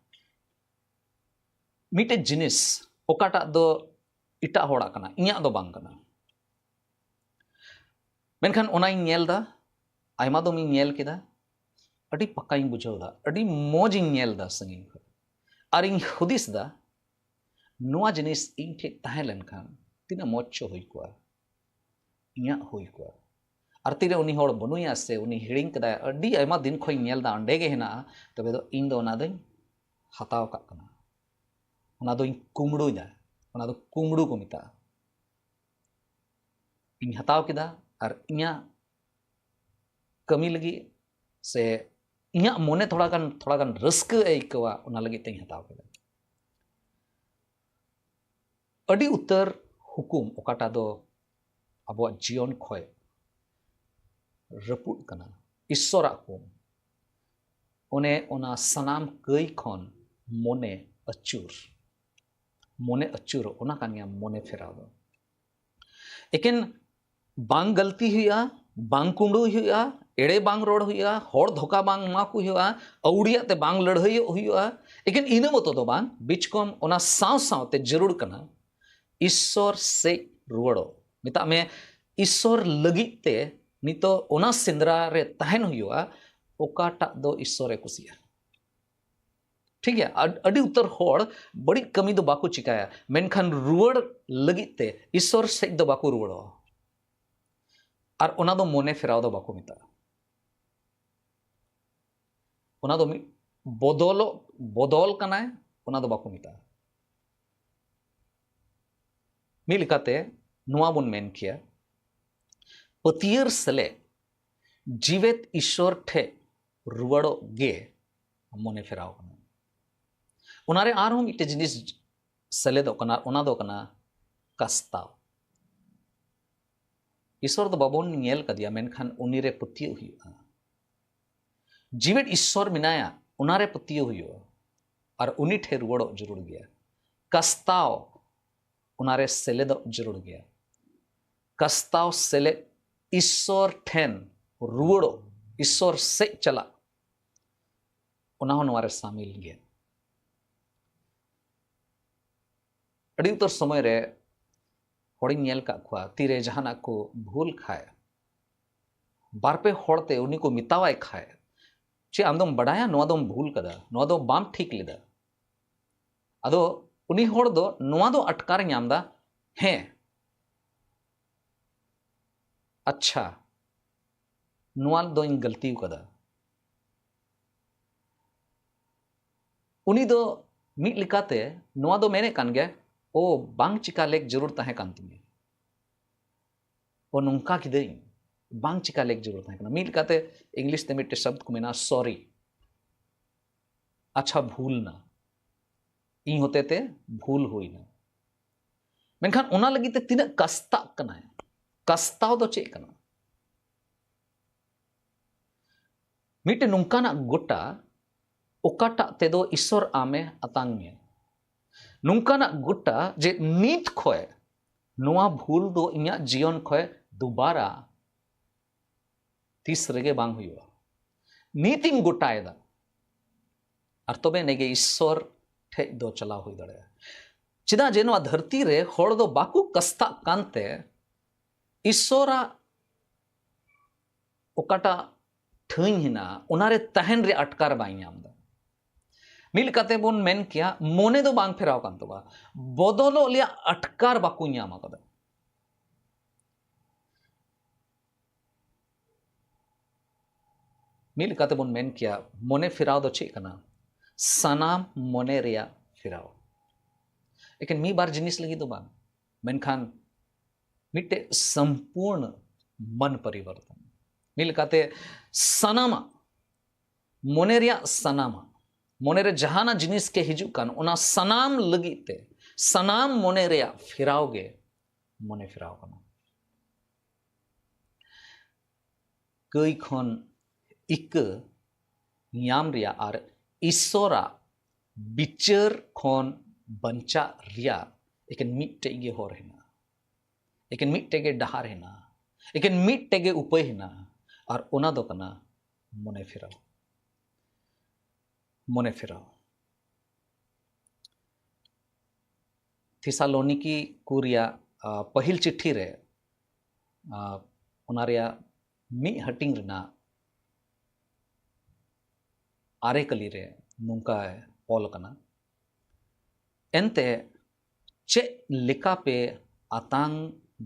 ᱢᱤᱫᱴᱮᱡ ᱡᱤᱱᱤᱥ ᱚᱠᱟᱴᱟᱜ ᱫᱚ ᱮᱴᱟᱜ ᱦᱚᱲᱟᱜ ᱠᱟᱱᱟ, ᱤᱧᱟᱹᱜ ᱫᱚ ᱵᱟᱝ ᱠᱟᱱᱟ, ᱢᱮᱱᱠᱷᱟᱱ ᱚᱱᱟᱧ ᱧᱮᱞ ᱫᱟ, ᱟᱭᱢᱟ ᱫᱚᱢᱤᱧ ᱧᱮᱞ ᱠᱮᱫᱟ, ᱟᱹᱰᱤ ᱯᱟᱠᱟᱧ ᱵᱩᱡᱷᱟᱹᱣ ᱫᱟ, ᱟᱹᱰᱤ ᱢᱚᱡᱽ ᱤᱧ ᱧᱮᱞ ᱫᱟ ᱥᱟᱺᱜᱤᱧ ᱠᱷᱚᱱ, ᱟᱨᱤᱧ ᱦᱩᱫᱤᱥ ᱫᱟ, ᱱᱚᱣᱟ ᱡᱤᱱᱤᱥ ᱤᱧ ᱴᱷᱮᱡ ᱛᱟᱦᱮᱸ ᱞᱮᱱᱠᱷᱟᱱ ᱛᱤᱱᱟᱹᱜ ᱢᱚᱡᱽ ᱪᱚ ᱦᱩᱭ ᱠᱚᱜᱼᱟ, ᱤᱧᱟᱹᱜ ᱦᱩᱭ ᱠᱚᱜᱼᱟ᱾ ᱟᱨ ᱛᱤᱨᱮ ᱩᱱᱤ ᱦᱚᱲ ᱵᱟᱹᱱᱩᱭᱟ ᱥᱮ ᱩᱱᱤ ᱦᱤᱲᱤᱧ ᱠᱟᱫᱟᱭ, ᱟᱹᱰᱤ ᱟᱭᱢᱟ ᱫᱤᱱ ᱠᱷᱚᱱ ᱤᱧ ᱧᱮᱞ ᱫᱟ ᱚᱸᱰᱮ ᱜᱮ ᱦᱮᱱᱟᱜᱼᱟ, ᱛᱚᱵᱮ ᱫᱚ ᱤᱧ ᱫᱚ ᱚᱱᱟ ᱫᱚᱧ ᱦᱟᱛᱟᱣ ᱠᱟᱜ ᱠᱟᱱᱟ, ᱚᱱᱟ ᱫᱚᱧ ᱠᱩᱢᱲᱩᱭ ᱫᱟ, ᱚᱱᱟ ᱫᱚ ᱠᱩᱢᱲᱩ ᱠᱚ ᱢᱮᱛᱟᱜᱼᱟ᱾ ᱤᱧ ᱦᱟᱛᱟᱣ ᱠᱮᱫᱟ ᱟᱨ ᱤᱧᱟᱹᱜ ᱠᱟᱹᱢᱤ ᱞᱟᱹᱜᱤᱫ ᱥᱮ ᱤᱧᱟᱹᱜ ᱢᱚᱱᱮ ᱛᱷᱚᱲᱟ ᱜᱟᱱ, ᱛᱷᱚᱲᱟ ᱜᱟᱱ ᱨᱟᱹᱥᱠᱟᱹ ᱮ ᱟᱹᱭᱠᱟᱹᱣᱟ, ᱚᱱᱟ ᱞᱟᱹᱜᱤᱫ ᱛᱮᱧ ᱦᱟᱛᱟᱣ ᱠᱮᱫᱟ᱾ ᱟᱹᱰᱤ ᱩᱛᱟᱹᱨ ᱦᱩᱠᱩᱢ ᱚᱠᱟᱴᱟᱜ ᱫᱚ ᱟᱵᱚᱣᱟᱜ ᱡᱤᱭᱚᱱ ᱠᱷᱚᱡ ᱨᱟᱹᱯᱩᱫ ᱠᱟᱱᱟ, ᱤᱥᱥᱚᱨᱟᱜ ᱦᱩᱠᱩᱢ, ᱚᱱᱮ ᱚᱱᱟ ᱥᱟᱱᱟᱢ ᱠᱟᱹᱭ ᱠᱷᱚᱱ ᱢᱚᱱᱮ ᱟᱹᱪᱩᱨ, ᱢᱚᱱᱮ ᱟᱹᱪᱩᱨ, ᱚᱱᱟ ᱠᱟᱱ ᱜᱮᱭᱟ ᱢᱚᱱᱮ ᱯᱷᱮᱨᱟᱣ ᱫᱚ᱾ ᱮᱠᱮᱱ ᱵᱟᱝ ᱜᱟᱹᱞᱛᱤ ᱦᱩᱭᱩᱜᱼᱟ, ᱵᱟᱝ ᱠᱩᱢᱲᱩ ᱦᱩᱭᱩᱜᱼᱟ, ᱮᱲᱮ ᱵᱟᱝ ᱨᱚᱲ ᱦᱩᱭᱩᱜᱼᱟ, ᱦᱚᱲ ᱫᱷᱳᱠᱟ ᱵᱟᱝ ᱮᱢᱟ ᱠᱚ ᱦᱩᱭᱩᱜᱼᱟ, ᱟᱹᱣᱲᱤᱭᱟᱜ ᱛᱮ ᱵᱟᱝ ᱞᱟᱹᱲᱦᱟᱹᱭᱚᱜ ᱦᱩᱭᱩᱜᱼᱟ᱾ ᱮᱠᱮᱱ ᱤᱱᱟᱹ ᱢᱚᱛᱚ ᱫᱚ ᱵᱟᱝ, ᱵᱤᱪᱠᱚᱢ ᱚᱱᱟ ᱥᱟᱶ ᱥᱟᱶᱛᱮ ᱡᱟᱹᱨᱩᱲ ᱠᱟᱱᱟ ᱤᱥᱥᱚᱨ ᱥᱮᱡ ᱨᱩᱣᱟᱹᱲᱚᱜ᱾ ᱢᱮᱛᱟᱜ ᱢᱮ, ᱤᱥᱥᱚᱨ ᱞᱟᱹᱜᱤᱫ ᱛᱮ ᱱᱤᱛᱚᱜ ᱚᱱᱟ ᱥᱮᱸᱫᱽᱨᱟ ᱨᱮ ᱛᱟᱦᱮᱱ ᱦᱩᱭᱩᱜᱼᱟ, ᱚᱠᱟᱴᱟᱜ ᱫᱚ ᱤᱥᱥᱚᱨᱮ ᱠᱩᱥᱤᱭᱟᱜᱼᱟ᱾ ᱴᱷᱤᱠ ᱜᱮᱭᱟ, ᱟᱹᱰ- ᱟᱹᱰᱤ ᱩᱛᱟᱹᱨ ᱦᱚᱲ ᱵᱟᱹᱲᱤᱡ ᱠᱟᱹᱢᱤ ᱫᱚ ᱵᱟᱠᱚ ᱪᱤᱠᱟᱭᱟ, ᱢᱮᱱᱠᱷᱟᱱ ᱨᱩᱣᱟᱹᱲ ᱞᱟᱹᱜᱤᱫ ᱛᱮ ᱤᱥᱥᱚᱨ ᱥᱮᱡ ᱫᱚ ᱵᱟᱠᱚ ᱨᱩᱣᱟᱹᱲᱚᱜᱼᱟ᱾ ᱟᱨ ᱚᱱᱟ ᱫᱚ ᱢᱚᱱᱮ ᱯᱷᱮᱨᱟᱣ ᱫᱚ ᱵᱟᱠᱚ ᱢᱮᱛᱟᱜᱼᱟ᱾ ᱚᱱᱟ ᱫᱚ ᱢᱤᱫ ᱵᱚᱫᱚᱞᱚᱜ, ᱵᱚᱫᱚᱞ ᱠᱟᱱᱟᱭ, ᱚᱱᱟ ᱫᱚ ᱵᱟᱠᱚ ᱢᱮᱛᱟᱜᱼᱟ᱾ ᱢᱤᱫ ᱞᱮᱠᱟᱛᱮ ᱱᱚᱣᱟ ᱵᱚᱱ ᱢᱮᱱ ᱠᱮᱭᱟ, ᱯᱟᱹᱛᱭᱟᱹᱨ ᱥᱮᱞᱮᱫ ᱡᱤᱣᱮᱫ ᱤᱥᱥᱚᱨ ᱴᱷᱮᱡ ᱨᱩᱣᱟᱹᱲᱚᱜ ᱜᱮ ᱢᱚᱱᱮ ᱯᱷᱮᱨᱟᱣ ᱠᱟᱱᱟ᱾ ᱚᱱᱟᱨᱮ ᱟᱨᱦᱚᱸ ᱢᱤᱫᱴᱮᱡ ᱡᱤᱱᱤᱥ ᱥᱮᱞᱮᱫᱚᱜ ᱠᱟᱱᱟ, ᱚᱱᱟ ᱫᱚ ᱠᱟᱱᱟ ᱠᱟᱥᱛᱟᱣ᱾ ᱤᱥᱥᱚᱨ ᱫᱚ ᱵᱟᱵᱚᱱ ᱧᱮᱞ ᱠᱟᱫᱮᱭᱟ, ᱢᱮᱱᱠᱷᱟᱱ ᱩᱱᱤᱨᱮ ᱯᱟᱹᱛᱭᱟᱹᱣ ᱦᱩᱭᱩᱜᱼᱟ᱾ ᱡᱤᱣᱮᱫ ᱤᱥᱥᱚᱨ ᱢᱮᱱᱟᱭᱟ, ᱚᱱᱟᱨᱮ ᱯᱟᱹᱛᱭᱟᱹᱣ ᱦᱩᱭᱩᱜᱼᱟ᱾ ᱟᱨ ᱩᱱᱤ ᱴᱷᱮᱱ ᱨᱩᱣᱟᱹᱲᱚᱜ ᱡᱟᱹᱨᱩᱲ ᱜᱮᱭᱟ᱾ ᱠᱟᱥᱛᱟᱣ, ᱚᱱᱟᱨᱮ ᱥᱮᱞᱮᱫᱚᱜ ᱡᱟᱹᱨᱩᱲ ᱜᱮᱭᱟ᱾ ᱠᱟᱥᱛᱟᱣ ᱥᱮᱞᱮᱫ, ᱤᱥᱥᱚᱨ ᱴᱷᱮᱱ ᱨᱩᱣᱟᱹᱲᱚᱜ, ᱤᱥᱥᱚᱨ ᱥᱮᱡ ᱪᱟᱞᱟᱜ, ᱚᱱᱟ ᱦᱚᱸ ᱱᱚᱣᱟ ᱨᱮ ᱥᱟᱢᱤᱞ ᱜᱮᱭᱟ᱾ ᱟᱹᱰᱤ ᱩᱛᱟᱹᱨ ᱥᱚᱢᱚᱭ ᱨᱮ ᱦᱚᱲᱤᱧ ᱧᱮᱞ ᱠᱟᱜ ᱠᱚᱣᱟ, ᱛᱤᱨᱮ ᱡᱟᱦᱟᱱᱟᱜ ᱠᱚ ᱵᱷᱩᱞ ᱠᱷᱟᱡ, ᱵᱟᱨ ᱯᱮ ᱦᱚᱲ ᱛᱮ ᱩᱱᱤ ᱠᱚ ᱢᱮᱛᱟᱣᱟᱭ ᱠᱷᱟᱡ, "ᱪᱮᱫ ᱟᱢ ᱫᱚᱢ ᱵᱟᱰᱟᱭᱟ ᱱᱚᱣᱟ ᱫᱚᱢ ᱵᱷᱩᱞ ᱠᱟᱫᱟ, ᱱᱚᱣᱟ ᱫᱚ ᱵᱟᱢ ᱴᱷᱤᱠ ᱞᱮᱫᱟ"? ᱟᱫᱚ ᱩᱱᱤ ᱦᱚᱲ ᱫᱚ ᱱᱚᱣᱟ ᱫᱚ ᱟᱴᱠᱟᱨ ᱧᱟᱢ ᱫᱟ, "ᱦᱮᱸ, ᱟᱪᱪᱷᱟ, ᱱᱚᱣᱟ ᱫᱚᱧ ᱜᱟᱹᱞᱛᱤ ᱠᱟᱫᱟ"᱾ ᱩᱱᱤ ᱫᱚ ᱢᱤᱫ ᱞᱮᱠᱟᱛᱮ ᱱᱚᱣᱟ ᱫᱚ ᱢᱮᱱᱮᱫ ᱠᱟᱱ ᱜᱮᱭᱟ, "ᱳ, ᱵᱟᱝ ᱪᱤᱠᱟ ᱞᱮᱠ ᱡᱟᱹᱨᱩᱲ ᱛᱟᱦᱮᱸ ᱠᱟᱱ ᱛᱤᱧᱟᱹ, ᱳ, ᱱᱚᱝᱠᱟ ᱠᱤᱫᱟᱹᱧ, ᱵᱟᱝ ᱪᱤᱠᱟ ᱞᱮᱠ ᱡᱟᱹᱨᱩᱲ ᱛᱟᱦᱮᱸ ᱠᱟᱱᱟ"᱾ ᱢᱤᱫ ᱞᱮᱠᱟᱛᱮ ᱤᱝᱞᱤᱥ ᱛᱮ ᱢᱤᱫᱴᱮᱡ ᱥᱚᱵᱫ ᱠᱚ ᱢᱮᱱᱟ, "ᱥᱚᱨᱤ, ᱟᱪᱪᱷᱟ, ᱵᱷᱩᱞ ᱱᱟ, ᱤᱧ ᱦᱚᱛᱮ ᱛᱮ ᱵᱷᱩᱞ ᱦᱩᱭᱱᱟ"᱾ ᱢᱮᱱᱠᱷᱟᱱ ᱚᱱᱟ ᱞᱟᱹᱜᱤᱫ ᱛᱮ ᱛᱤᱱᱟᱹᱜ ᱠᱟᱥᱛᱟᱜ ᱠᱟᱱᱟᱭ? ᱠᱟᱥᱛᱟᱣ ᱫᱚ ᱪᱮᱫ ᱠᱟᱱᱟ? ᱢᱤᱫᱴᱮᱱ ᱱᱚᱝᱠᱟᱱᱟᱜ ᱜᱚᱴᱟ, ᱚᱠᱟᱴᱟᱜ ᱛᱮᱫᱚ ᱤᱥᱥᱚᱨ ᱟᱢᱮ ᱟᱛᱟᱝ ᱢᱮᱭᱟ᱾ ᱱᱚᱝᱠᱟᱱᱟᱜ ᱜᱚᱴᱟ ᱡᱮ ᱱᱤᱛ ᱠᱷᱚᱡ ᱱᱚᱣᱟ ᱵᱷᱩᱞ ᱫᱚ ᱤᱧᱟᱹᱜ ᱡᱤᱭᱚᱱ ᱠᱷᱚᱡ ᱫᱩᱵᱟᱨᱟ ᱛᱤᱥ ᱨᱮᱜᱮ ᱵᱟᱝ ᱦᱩᱭᱩᱜᱼᱟ᱾ ᱱᱤᱛᱤᱧ ᱜᱚᱴᱟᱭᱮᱫᱟ, ᱟᱨ ᱛᱚᱵᱮ ᱮᱱᱮᱜᱮ ᱤᱥᱥᱚᱨ ᱴᱷᱮᱡ ᱫᱚ ᱪᱟᱞᱟᱣ ᱦᱩᱭ ᱫᱟᱲᱮᱭᱟᱜᱼᱟ᱾ ᱪᱮᱫᱟᱜ ᱡᱮ ᱱᱚᱣᱟ ᱫᱷᱟᱹᱨᱛᱤ ᱨᱮ ᱦᱚᱲ ᱫᱚ ᱵᱟᱠᱚ ᱠᱟᱥᱛᱟᱜ ᱠᱟᱱᱛᱮ, ᱤᱥᱥᱚᱨᱟᱜ ᱚᱠᱟᱴᱟᱜ ᱴᱷᱟᱹᱭ ᱦᱮᱱᱟᱜᱼᱟ, ᱚᱱᱟᱨᱮ ᱛᱟᱦᱮᱱ ᱨᱮᱭᱟᱜ ᱟᱴᱠᱟᱨ ᱵᱟᱭ ᱧᱟᱢ ᱮᱫᱟ᱾ ᱢᱤᱫ ᱞᱮᱠᱟᱛᱮ ᱵᱚᱱ ᱢᱮᱱ ᱠᱮᱭᱟ, ᱢᱚᱱᱮ ᱫᱚ ᱵᱟᱝ ᱯᱷᱮᱨᱟᱣ ᱠᱟᱱ ᱛᱟᱠᱚᱣᱟ, ᱵᱚᱫᱚᱞᱚᱜ ᱨᱮᱭᱟᱜ ᱟᱴᱠᱟᱨ ᱵᱟᱠᱚ ᱧᱟᱢ ᱟᱠᱟᱫᱟ᱾ ᱢᱤᱫ ᱞᱮᱠᱟᱛᱮ ᱵᱚᱱ ᱢᱮᱱ ᱠᱮᱭᱟ, ᱢᱚᱱᱮ ᱯᱷᱮᱨᱟᱣ ᱫᱚ ᱪᱮᱫ ᱠᱟᱱᱟ? ᱥᱟᱱᱟᱢ ᱢᱚᱱᱮ ᱨᱮᱭᱟᱜ ᱯᱷᱮᱨᱟᱣ᱾ ᱮᱠᱮᱱ ᱢᱤᱫ ᱵᱟᱨ ᱡᱤᱱᱤᱥ ᱞᱟᱹᱜᱤᱫ ᱫᱚ ᱵᱟᱝ, ᱢᱮᱱᱠᱷᱟᱱ ᱢᱤᱫᱴᱮᱡ ᱥᱚᱢᱯᱩᱨᱱ ᱢᱚᱱ ᱯᱚᱨᱤᱵᱚᱨᱛᱚᱱ᱾ ᱢᱤᱫ ᱞᱮᱠᱟᱛᱮ ᱥᱟᱱᱟᱢᱟᱜ, ᱢᱚᱱᱮ ᱨᱮᱭᱟᱜ ᱥᱟᱱᱟᱢᱟᱜ, ᱢᱚᱱᱮ ᱨᱮ ᱡᱟᱦᱟᱱᱟᱜ ᱡᱤᱱᱤᱥ ᱜᱮ ᱦᱤᱡᱩᱜ ᱠᱟᱱ, ᱚᱱᱟ ᱥᱟᱱᱟᱢ ᱞᱟᱹᱜᱤᱫ ᱛᱮ, ᱥᱟᱱᱟᱢ ᱢᱚᱱᱮ ᱨᱮᱭᱟᱜ ᱯᱷᱮᱨᱟᱣ ᱜᱮ ᱢᱚᱱᱮ ᱯᱷᱮᱨᱟᱣ ᱠᱟᱱᱟ᱾ ᱠᱟᱹᱭ ᱠᱷᱚᱱ ᱤᱠᱟᱹ ᱧᱟᱢ ᱨᱮᱭᱟᱜ ᱟᱨ ᱤᱥᱥᱚᱨᱟᱜ ᱵᱤᱪᱟᱹᱨ ᱠᱷᱚᱱ ᱵᱟᱧᱪᱟᱜ ᱨᱮᱭᱟᱜ ᱮᱠᱮᱱ ᱢᱤᱫᱴᱮᱡ ᱜᱮ ᱦᱚᱨ ᱦᱮᱱᱟᱜᱼᱟ, ᱮᱠᱮᱱ ᱢᱤᱫᱴᱮᱡ ᱜᱮ ᱰᱟᱦᱟᱨ ᱦᱮᱱᱟᱜᱼᱟ, ᱮᱠᱮᱱ ᱢᱤᱫᱴᱮᱡ ᱜᱮ ᱩᱯᱟᱹᱭ ᱦᱮᱱᱟᱜᱼᱟ, ᱟᱨ ᱚᱱᱟ ᱫᱚ ᱠᱟᱱᱟ ᱢᱚᱱᱮ ᱯᱷᱮᱨᱟᱣ᱾ ᱢᱚᱱᱮ ᱯᱷᱮᱨᱟᱣ᱾ ᱛᱷᱮᱥᱟᱞᱳᱱᱤᱠᱤ ᱠᱚ ᱨᱮᱭᱟᱜ, ᱟ, ᱯᱟᱹᱦᱤᱞ ᱪᱤᱴᱷᱤ ᱨᱮ, ᱟ, ᱚᱱᱟ ᱨᱮᱭᱟᱜ ᱢᱤᱫ ᱦᱟᱹᱴᱤᱧ ᱨᱮᱱᱟᱜ ᱟᱨᱮ ᱠᱟᱹᱞᱤ ᱨᱮ ᱱᱚᱝᱠᱟᱭ ᱚᱞ ᱟᱠᱟᱱᱟ, ᱮᱱᱛᱮ ᱪᱮᱫ ᱞᱮᱠᱟ ᱯᱮ ᱟᱛᱟᱝ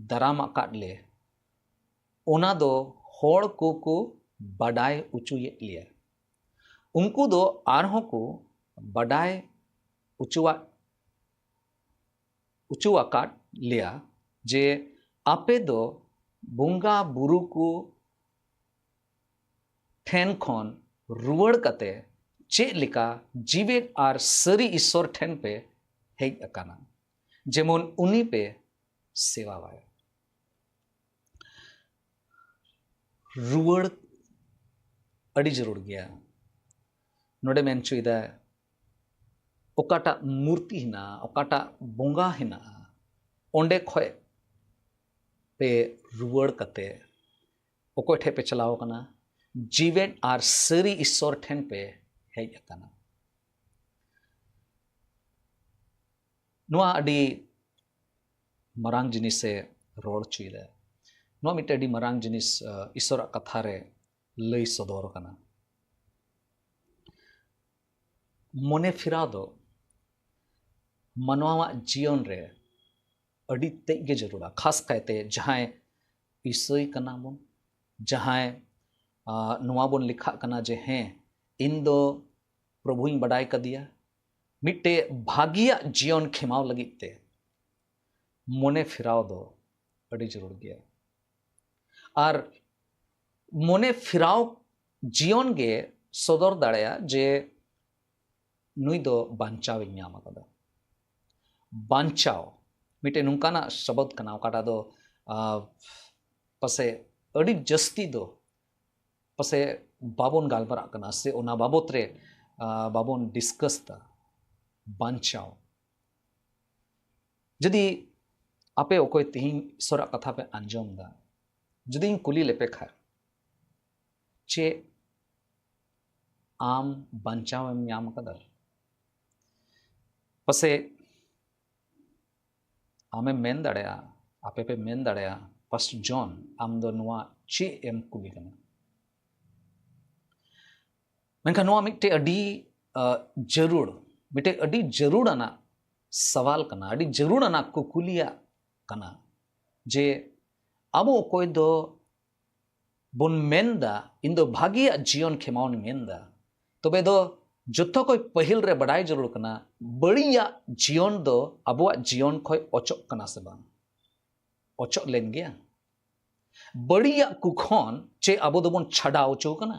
ᱫᱟᱨᱟᱢ ᱟᱠᱟᱫ ᱞᱮ, ᱚᱱᱟ ᱫᱚ ᱦᱚᱲ ᱠᱚᱠᱚ ᱵᱟᱰᱟᱭ ᱚᱪᱚᱭᱮᱫ ᱞᱮᱭᱟ᱾ ᱩᱱᱠᱩ ᱫᱚ ᱟᱨᱦᱚᱸ ᱠᱚ ᱵᱟᱰᱟᱭ ᱚᱪᱚᱣᱟᱜ, ᱚᱪᱚ ᱟᱠᱟᱫ ᱞᱮᱭᱟ ᱡᱮ ᱟᱯᱮ ᱫᱚ ᱵᱚᱸᱜᱟ ᱵᱩᱨᱩ ᱠᱚ ᱴᱷᱮᱱ ᱠᱷᱚᱱ ᱨᱩᱣᱟᱹᱲ ᱠᱟᱛᱮ ᱪᱮᱫ ᱞᱮᱠᱟ ᱡᱤᱣᱮᱫ ᱟᱨ ᱥᱟᱹᱨᱤ ᱤᱥᱥᱚᱨ ᱴᱷᱮᱱ ᱯᱮ ᱦᱮᱡ ᱟᱠᱟᱱᱟ, ᱡᱮᱢᱚᱱ ᱩᱱᱤ ᱯᱮ ᱥᱮᱵᱟᱣᱟᱭ᱾ ᱨᱩᱣᱟᱹᱲ ᱟᱹᱰᱤ ᱡᱟᱹᱨᱩᱲ ᱜᱮᱭᱟ᱾ ᱱᱚᱰᱮ ᱢᱮᱱ ᱦᱚᱪᱚᱭᱮᱫᱟ, ᱚᱠᱟᱴᱟᱜ ᱢᱩᱨᱛᱤ ᱦᱮᱱᱟᱜᱼᱟ, ᱚᱠᱟᱴᱟᱜ ᱵᱚᱸᱜᱟ ᱦᱮᱱᱟᱜᱼᱟ, ᱚᱸᱰᱮ ᱠᱷᱚᱡ ᱯᱮ ᱨᱩᱣᱟᱹᱲ ᱠᱟᱛᱮ ᱚᱠᱚᱭ ᱴᱷᱮᱡ ᱯᱮ ᱪᱟᱞᱟᱣ ᱟᱠᱟᱱᱟ? ᱡᱤᱣᱮᱫ ᱟᱨ ᱥᱟᱹᱨᱤ ᱤᱥᱥᱚᱨ ᱴᱷᱮᱱ ᱯᱮ ᱦᱮᱡ ᱟᱠᱟᱱᱟ᱾ ᱱᱚᱣᱟ ᱟᱹᱰᱤ ᱢᱟᱨᱟᱝ ᱡᱤᱱᱤᱥᱮ ᱨᱚᱲ ᱦᱚᱪᱚᱭᱮᱫᱟ᱾ ᱱᱚᱣᱟ ᱢᱤᱫᱴᱮᱱ ᱟᱹᱰᱤ ᱢᱟᱨᱟᱝ ᱡᱤᱱᱤᱥ ᱤᱥᱚᱨᱟᱜ ᱠᱟᱛᱷᱟ ᱨᱮ ᱞᱟᱹᱭ ᱥᱚᱫᱚᱨ ᱠᱟᱱᱟ᱾ ᱢᱚᱱᱮ ᱯᱷᱮᱨᱟᱣ ᱫᱚ ᱢᱟᱱᱣᱟᱣᱟᱜ ᱡᱤᱭᱚᱱ ᱨᱮ ᱟᱹᱰᱤ ᱛᱮᱫ ᱜᱮ ᱡᱟᱹᱨᱩᱲᱟ᱾ ᱠᱷᱟᱥ ᱠᱟᱭᱛᱮ ᱡᱟᱦᱟᱸᱭ ᱤᱥᱟᱹᱭ ᱠᱟᱱᱟ ᱵᱚᱱ, ᱡᱟᱦᱟᱸᱭ ᱱᱚᱣᱟ ᱵᱚᱱ ᱞᱮᱠᱷᱟᱜ ᱠᱟᱱᱟ ᱡᱮ ᱦᱮᱸ, ᱤᱧ ᱫᱚ ᱯᱨᱚᱵᱷᱩᱧ ᱵᱟᱰᱟᱭ ᱠᱟᱫᱮᱭᱟ, ᱢᱤᱫᱴᱮᱡ ᱵᱷᱟᱹᱜᱤᱭᱟᱜ ᱡᱤᱭᱚᱱ ᱠᱷᱮᱢᱟᱣ ᱞᱟᱹᱜᱤᱫ ᱛᱮ ᱢᱚᱱᱮ ᱯᱷᱮᱨᱟᱣ ᱫᱚ ᱟᱹᱰᱤ ᱡᱟᱹᱨᱩᱲ ᱜᱮᱭᱟ᱾ ᱟᱨ ᱢᱚᱱᱮ ᱯᱷᱮᱨᱟᱣ ᱡᱤᱭᱚᱱ ᱜᱮ ᱥᱚᱫᱚᱨ ᱫᱟᱲᱮᱭᱟᱜᱼᱟ ᱡᱮ ᱱᱩᱭ ᱫᱚ ᱵᱟᱧᱪᱟᱣ ᱮ ᱧᱟᱢ ᱟᱠᱟᱫᱟ᱾ ᱵᱟᱧᱪᱟᱣ ᱢᱤᱫᱴᱮᱱ ᱱᱚᱝᱠᱟᱱᱟᱜ ᱥᱚᱵᱚᱫ ᱠᱟᱱᱟ, ᱚᱠᱟᱴᱟᱜ ᱫᱚ ᱯᱟᱥᱮ ᱟᱹᱰᱤ ᱡᱟᱹᱥᱛᱤ ᱫᱚ ᱯᱟᱥᱮ ᱵᱟᱵᱚᱱ ᱜᱟᱞᱢᱟᱨᱟᱜ ᱠᱟᱱᱟ ᱥᱮ ᱚᱱᱟ ᱵᱟᱵᱚᱛ ᱨᱮ ᱵᱟᱵᱚᱱ ᱰᱤᱥᱠᱟᱥ ᱫᱟ᱾ ᱵᱟᱧᱪᱟᱣ᱾ ᱡᱩᱫᱤ ᱟᱯᱮ ᱚᱠᱚᱭ ᱛᱮᱦᱮᱧ ᱤᱥᱚᱨᱟᱜ ᱠᱟᱛᱷᱟ ᱯᱮ ᱟᱸᱡᱚᱢ ᱫᱟ, ᱡᱩᱫᱤᱧ ᱠᱩᱞᱤ ᱞᱮᱯᱮ ᱠᱷᱟᱱ, ᱪᱮᱫ ᱟᱢ ᱵᱟᱧᱪᱟᱣ ᱮᱢ ᱧᱟᱢ ᱟᱠᱟᱫᱟ? ᱯᱟᱥᱮ ᱟᱢᱮᱢ ᱢᱮᱱ ᱫᱟᱲᱮᱭᱟᱜᱼᱟ, ᱟᱯᱮ ᱯᱮ ᱢᱮᱱ ᱫᱟᱲᱮᱭᱟᱜᱼᱟ, ᱯᱟᱥᱴᱚᱨ ᱡᱚᱱ, ᱟᱢ ᱫᱚ ᱱᱚᱣᱟ ᱪᱮᱫ ᱮᱢ ᱠᱩᱞᱤ ᱠᱟᱱᱟ? ᱢᱮᱱᱠᱷᱟᱱ ᱱᱚᱣᱟ ᱢᱤᱫᱴᱮᱡ ᱟᱹᱰᱤ ᱡᱟᱹᱨᱩᱲ, ᱢᱤᱫᱴᱮᱡ ᱟᱹᱰᱤ ᱡᱟᱹᱨᱩᱲ ᱟᱱᱟᱜ ᱥᱟᱣᱟᱞ ᱠᱟᱱᱟ, ᱟᱹᱰᱤ ᱡᱟᱹᱨᱩᱲ ᱟᱱᱟᱜ ᱠᱩᱠᱞᱤᱭᱟᱜ ᱠᱟᱱᱟ ᱡᱮ ᱟᱵᱚ ᱚᱠᱚᱭ ᱫᱚ ᱵᱚᱱ ᱢᱮᱱᱫᱟ, ᱤᱧ ᱫᱚ ᱵᱷᱟᱹᱜᱤᱭᱟᱜ ᱡᱤᱭᱚᱱ ᱠᱷᱮᱢᱟᱣᱟᱱ ᱢᱮᱱᱫᱟ, ᱛᱚᱵᱮ ᱫᱚ ᱡᱚᱛᱚ ᱠᱷᱚᱡ ᱯᱟᱹᱦᱤᱞ ᱨᱮ ᱵᱟᱰᱟᱭ ᱡᱟᱹᱨᱩᱲ ᱠᱟᱱᱟ, ᱵᱟᱹᱲᱤᱡᱟᱜ ᱡᱤᱭᱚᱱ ᱫᱚ ᱟᱵᱚᱣᱟᱜ ᱡᱤᱭᱚᱱ ᱠᱷᱚᱡ ᱚᱪᱚᱜ ᱠᱟᱱᱟ ᱥᱮ ᱵᱟᱝ? ᱚᱪᱚᱜ ᱞᱮᱱ ᱜᱮᱭᱟ᱾ ᱵᱟᱹᱲᱤᱡᱟᱜ ᱠᱚ ᱠᱷᱚᱱ ᱪᱮᱫ ᱟᱵᱚ ᱫᱚᱵᱚᱱ ᱪᱷᱟᱰᱟᱣ ᱦᱚᱪᱚ ᱠᱟᱱᱟ?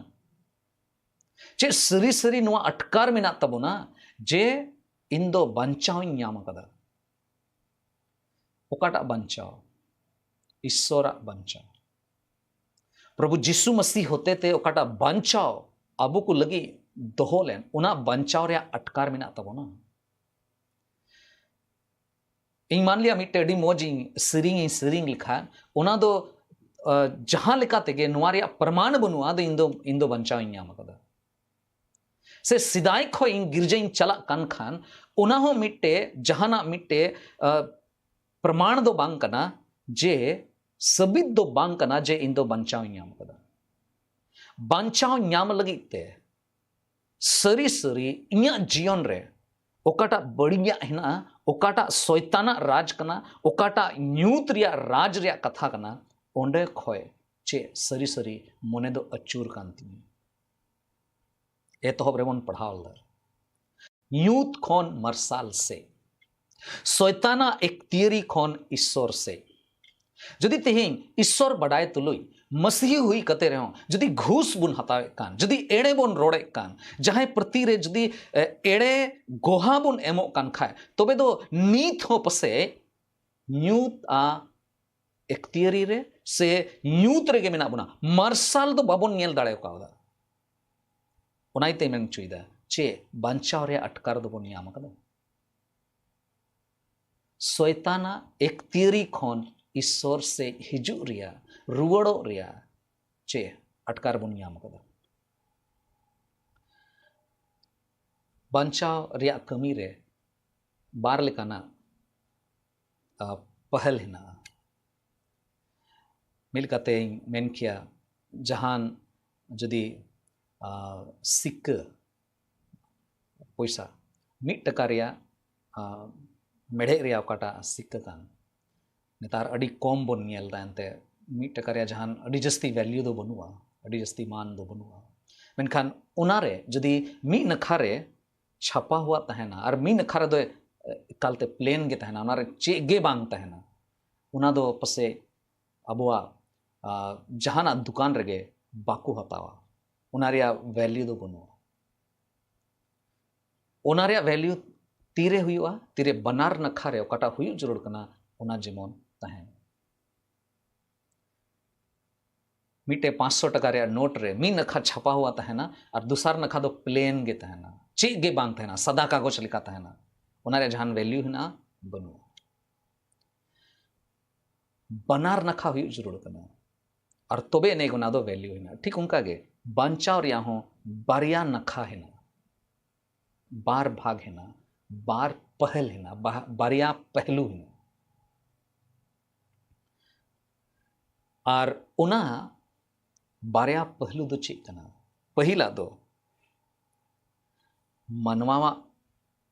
ᱪᱮᱫ ᱥᱟᱹᱨᱤ ᱥᱟᱹᱨᱤ ᱱᱚᱣᱟ ᱟᱴᱠᱟᱨ ᱢᱮᱱᱟᱜ ᱛᱟᱵᱚᱱᱟ ᱡᱮ ᱤᱧ ᱫᱚ ᱵᱟᱧᱪᱟᱣ ᱤᱧ ᱧᱟᱢ ᱟᱠᱟᱫᱟ? ᱚᱠᱟᱴᱟᱜ ᱵᱟᱧᱪᱟᱣ? ᱤᱥᱚᱨᱟᱜ ᱵᱟᱧᱪᱟᱣ᱾ ᱯᱨᱚᱵᱷᱩ ᱡᱤᱥᱩ ᱢᱟᱥᱤ ᱦᱚᱛᱮᱛᱮ ᱚᱠᱟᱴᱟᱜ ᱵᱟᱧᱪᱟᱣ ᱟᱵᱚ ᱠᱚ ᱞᱟᱹᱜᱤᱫ ᱫᱚᱦᱚ ᱞᱮᱱ, ᱚᱱᱟ ᱵᱟᱧᱪᱟᱣ ᱨᱮᱭᱟᱜ ᱟᱴᱠᱟᱨ ᱢᱮᱱᱟᱜ ᱛᱟᱵᱚᱱᱟ᱾ ᱤᱧ ᱢᱟᱱ ᱞᱤᱭᱟ ᱢᱤᱫᱴᱮᱡ ᱟᱹᱰᱤ ᱢᱚᱡᱽ ᱤᱧ ᱥᱮᱨᱮᱧ ᱤᱧ ᱥᱮᱨᱮᱧ ᱞᱮᱠᱷᱟᱱ, ᱚᱱᱟ ᱫᱚ ᱡᱟᱦᱟᱸ ᱞᱮᱠᱟ ᱛᱮᱜᱮ ᱱᱚᱣᱟ ᱨᱮᱭᱟᱜ ᱯᱨᱚᱢᱟᱱ ᱵᱟᱹᱱᱩᱜᱼᱟ, ᱟᱫᱚ ᱤᱧ ᱫᱚ ᱤᱧ ᱫᱚ ᱵᱟᱧᱪᱟᱣ ᱤᱧ ᱧᱟᱢ ᱟᱠᱟᱫᱟ᱾ ᱥᱮ ᱥᱮᱫᱟᱭ ᱠᱷᱚᱱ ᱤᱧ ᱜᱤᱨᱡᱟᱹᱧ ᱪᱟᱞᱟᱜ ᱠᱟᱱ ᱠᱷᱟᱱ, ᱚᱱᱟ ᱦᱚᱸ ᱢᱤᱫᱴᱮᱡ ᱡᱟᱦᱟᱱᱟᱜ ᱢᱤᱫᱴᱮᱡ ᱯᱨᱚᱢᱟᱱ ᱫᱚ ᱵᱟᱝ ᱠᱟᱱᱟ ᱡᱮ ᱥᱟᱹᱵᱤᱛ ᱫᱚ ᱵᱟᱝ ᱠᱟᱱᱟ ᱡᱮ ᱤᱧ ᱫᱚ ᱵᱟᱧᱪᱟᱣ ᱤᱧ ᱧᱟᱢ ᱠᱟᱫᱟ᱾ ᱵᱟᱧᱪᱟᱣ ᱧᱟᱢ ᱞᱟᱹᱜᱤᱫ ᱛᱮ ᱥᱟᱹᱨᱤ ᱥᱟᱹᱨᱤ ᱤᱧᱟᱹᱜ ᱡᱤᱭᱚᱱ ᱨᱮ ᱚᱠᱟᱴᱟᱜ ᱵᱟᱹᱲᱤᱡᱟᱜ ᱦᱮᱱᱟᱜᱼᱟ, ᱚᱠᱟᱴᱟᱜ ᱥᱚᱭᱛᱟᱱᱟᱜ ᱨᱟᱡᱽ ᱠᱟᱱᱟ, ᱚᱠᱟᱴᱟᱜ ᱧᱩᱛ ᱨᱮᱭᱟᱜ ᱨᱟᱡᱽ ᱨᱮᱭᱟᱜ ᱠᱟᱛᱷᱟ ᱠᱟᱱᱟ, ᱚᱸᱰᱮ ᱠᱷᱚᱡ ᱪᱮᱫ ᱥᱟᱹᱨᱤ ᱥᱟᱹᱨᱤ ᱢᱚᱱᱮ ᱫᱚ ᱟᱹᱪᱩᱨ ᱠᱟᱱ ᱛᱤᱧᱟᱹ᱾ ᱮᱛᱚᱦᱚᱵ ᱨᱮᱵᱚᱱ ᱯᱟᱲᱦᱟᱣ ᱞᱮᱫᱟ, ᱧᱩᱛ ᱠᱷᱚᱱ ᱢᱟᱨᱥᱟᱞ ᱥᱮᱫ, ᱥᱚᱭᱛᱟᱱᱟᱜ ᱮᱠᱛᱤᱭᱟᱹᱨᱤ ᱠᱷᱚᱱ ᱤᱥᱥᱚᱨ ᱥᱮᱫ᱾ ᱡᱩᱫᱤ ᱛᱮᱦᱮᱧ ᱤᱥᱥᱚᱨ ᱵᱟᱰᱟᱭ ᱛᱩᱞᱩᱡ ᱢᱟᱹᱥᱤᱦᱤ ᱦᱩᱭ ᱠᱟᱛᱮ ᱨᱮᱦᱚᱸ ᱡᱩᱫᱤ ᱜᱷᱩᱥ ᱵᱚᱱ ᱦᱟᱛᱟᱣᱮᱫ ᱠᱟᱱ, ᱡᱩᱫᱤ ᱮᱲᱮ ᱵᱚᱱ ᱨᱚᱲᱮᱫ ᱠᱟᱱ, ᱡᱟᱦᱟᱸᱭ ᱯᱨᱚᱛᱤ ᱨᱮ ᱡᱩᱫᱤ, ᱮ, ᱮᱲᱮ ᱜᱚᱦᱟ ᱵᱚᱱ ᱮᱢᱚᱜ ᱠᱟᱱ ᱠᱷᱟᱡ, ᱛᱚᱵᱮ ᱫᱚ ᱱᱤᱛ ᱦᱚᱸ ᱯᱟᱥᱮᱡ ᱧᱩᱛ ᱟ ᱮᱠᱛᱤᱭᱟᱹᱨᱤ ᱨᱮ ᱥᱮ ᱧᱩᱛ ᱨᱮᱜᱮ ᱢᱮᱱᱟᱜ ᱵᱚᱱᱟ, ᱢᱟᱨᱥᱟᱞ ᱫᱚ ᱵᱟᱵᱚᱱ ᱧᱮᱞ ᱫᱟᱲᱮ ᱠᱟᱣᱫᱟ᱾ ᱚᱱᱟ ᱤᱭᱟᱹᱛᱮ ᱢᱮᱱ ᱦᱚᱪᱚᱭᱮᱫᱟ, ᱪᱮᱫ ᱵᱟᱧᱪᱟᱣ ᱨᱮᱭᱟᱜ ᱟᱴᱠᱟᱨ ᱫᱚᱵᱚᱱ ᱧᱟᱢ ᱟᱠᱟᱫᱟ? ᱥᱚᱭᱛᱟᱱᱟᱜ ᱮᱠᱛᱤᱭᱟᱹᱨᱤ ᱠᱷᱚᱱ ᱤᱥᱥᱚᱨ ᱥᱮᱫ ᱦᱤᱡᱩᱜ ᱨᱮᱭᱟᱜ, ᱨᱩᱣᱟᱹᱲᱚᱜ ᱨᱮᱭᱟᱜ ᱪᱮᱫ ᱟᱴᱠᱟᱨ ᱵᱚᱱ ᱧᱟᱢ ᱟᱠᱟᱫᱟ? ᱵᱟᱧᱪᱟᱣ ᱨᱮᱭᱟᱜ ᱠᱟᱹᱢᱤ ᱨᱮ ᱵᱟᱨ ᱞᱮᱠᱟᱱᱟᱜ, ᱟ, ᱯᱟᱦᱟᱞ ᱦᱮᱱᱟᱜᱼᱟ᱾ ᱢᱤᱫ ᱞᱮᱠᱟᱛᱮᱧ ᱢᱮᱱ ᱠᱮᱭᱟ, ᱡᱟᱦᱟᱱ ᱡᱩᱫᱤ, ᱟ, ᱥᱤᱠᱠᱟᱹ, ᱯᱚᱭᱥᱟ, ᱢᱤᱫ ᱴᱟᱠᱟ ᱨᱮᱭᱟᱜ, ᱟ, ᱢᱮᱲᱦᱮᱫ ᱨᱮᱭᱟᱜ ᱚᱠᱟᱴᱟᱜ ᱥᱤᱠᱠᱟᱹ ᱠᱟᱱ, ᱱᱮᱛᱟᱨ ᱟᱹᱰᱤ ᱠᱚᱢ ᱵᱚᱱ ᱧᱮᱞ ᱮᱫᱟ, ᱮᱱᱛᱮ ᱢᱤᱫ ᱴᱟᱠᱟ ᱨᱮᱭᱟᱜ ᱡᱟᱦᱟᱱ ᱟᱹᱰᱤ ᱡᱟᱹᱥᱛᱤ value ᱫᱚ ᱵᱟᱹᱱᱩᱜᱼᱟ, ᱟᱹᱰᱤ ᱡᱟᱹᱥᱛᱤ ᱢᱟᱱ ᱫᱚ ᱵᱟᱹᱱᱩᱜᱼᱟ᱾ ᱢᱮᱱᱠᱷᱟᱱ ᱚᱱᱟᱨᱮ ᱡᱩᱫᱤ ᱢᱤᱫ ᱱᱟᱠᱷᱟ ᱨᱮ ᱪᱷᱟᱯᱟ ᱦᱩᱭᱩᱜ ᱛᱟᱦᱮᱱᱟ ᱟᱨ ᱢᱤᱫ ᱱᱟᱠᱷᱟ ᱨᱮᱫᱚ ᱮᱠᱟᱞᱛᱮ plain ᱜᱮ ᱛᱟᱦᱮᱱᱟ, ᱚᱱᱟᱨᱮ ᱪᱮᱫ ᱜᱮ ᱵᱟᱝ ᱛᱟᱦᱮᱱᱟ, ᱚᱱᱟ ᱫᱚ ᱯᱟᱥᱮᱡ ᱟᱵᱚᱣᱟᱜ, ᱟ, ᱡᱟᱦᱟᱱᱟᱜ ᱫᱚᱠᱟᱱ ᱨᱮᱜᱮ ᱵᱟᱠᱚ ᱦᱟᱛᱟᱣᱟ, ᱚᱱᱟ ᱨᱮᱭᱟᱜ value ᱫᱚ ᱵᱟᱹᱱᱩᱜᱼᱟ᱾ ᱚᱱᱟ ᱨᱮᱭᱟᱜ value ᱛᱤᱨᱮ ᱦᱩᱭᱩᱜᱼᱟ? ᱛᱤᱨᱮ ᱵᱟᱱᱟᱨ ᱱᱟᱠᱷᱟ ᱨᱮ ᱚᱠᱟᱴᱟᱜ ᱦᱩᱭᱩᱜ ᱡᱟᱹᱨᱩᱲ ᱠᱟᱱᱟ, ᱚᱱᱟ ᱡᱮᱢᱚᱱ ᱛᱟᱦᱮᱱ᱾ ᱢᱤᱫᱴᱮᱡ ᱯᱟᱸᱪᱥᱚ ᱴᱟᱠᱟ ᱨᱮᱭᱟᱜ ᱱᱳᱴ ᱨᱮ ᱢᱤᱫ ᱱᱟᱠᱷᱟ ᱪᱷᱟᱯᱟ ᱦᱩᱭᱩᱜ ᱛᱟᱦᱮᱱᱟ ᱟᱨ ᱫᱚᱥᱟᱨ ᱱᱟᱠᱷᱟ ᱫᱚ plain ᱜᱮ ᱛᱟᱦᱮᱱᱟ, ᱪᱮᱫ ᱜᱮ ᱵᱟᱝ ᱛᱟᱦᱮᱱᱟ, ᱥᱟᱫᱟ ᱠᱟᱜᱚᱡᱽ ᱞᱮᱠᱟ ᱛᱟᱦᱮᱱᱟ᱾ ᱚᱱᱟ ᱨᱮᱭᱟᱜ ᱡᱟᱦᱟᱱ value ᱦᱮᱱᱟᱜᱼᱟ? ᱵᱟᱹᱱᱩᱜᱼᱟ᱾ ᱵᱟᱱᱟᱨ ᱱᱟᱠᱷᱟ ᱦᱩᱭᱩᱜ ᱡᱟᱹᱨᱩᱲ ᱠᱟᱱᱟ, ᱟᱨ ᱛᱚᱵᱮ ᱮᱱᱮ ᱜᱮ ᱚᱱᱟ ᱫᱚ value ᱦᱮᱱᱟᱜᱼᱟ᱾ ᱴᱷᱤᱠ ᱚᱱᱠᱟ ᱜᱮ ᱵᱟᱧᱪᱟᱣ ᱨᱮᱭᱟᱜ ᱦᱚᱸ ᱵᱟᱨᱭᱟ ᱱᱟᱠᱷᱟ ᱦᱮᱱᱟᱜᱼᱟ, ᱵᱟᱨ ᱵᱷᱟᱜᱽ ᱦᱮᱱᱟᱜᱼᱟ, ᱵᱟᱨ ᱯᱟᱦᱟᱞ ᱦᱮᱱᱟᱜᱼᱟ, ᱵᱟ-, ᱵᱟᱨᱭᱟ ᱯᱟᱦᱞᱩ ᱦᱮᱱᱟᱜᱼᱟ᱾ ᱟᱨ ᱚᱱᱟ ᱵᱟᱨᱭᱟ ᱯᱟᱹᱦᱞᱩ ᱫᱚ ᱪᱮᱫ ᱠᱟᱱᱟ? ᱯᱟᱹᱦᱤᱞᱟᱜ ᱫᱚ ᱢᱟᱱᱣᱟᱣᱟᱜ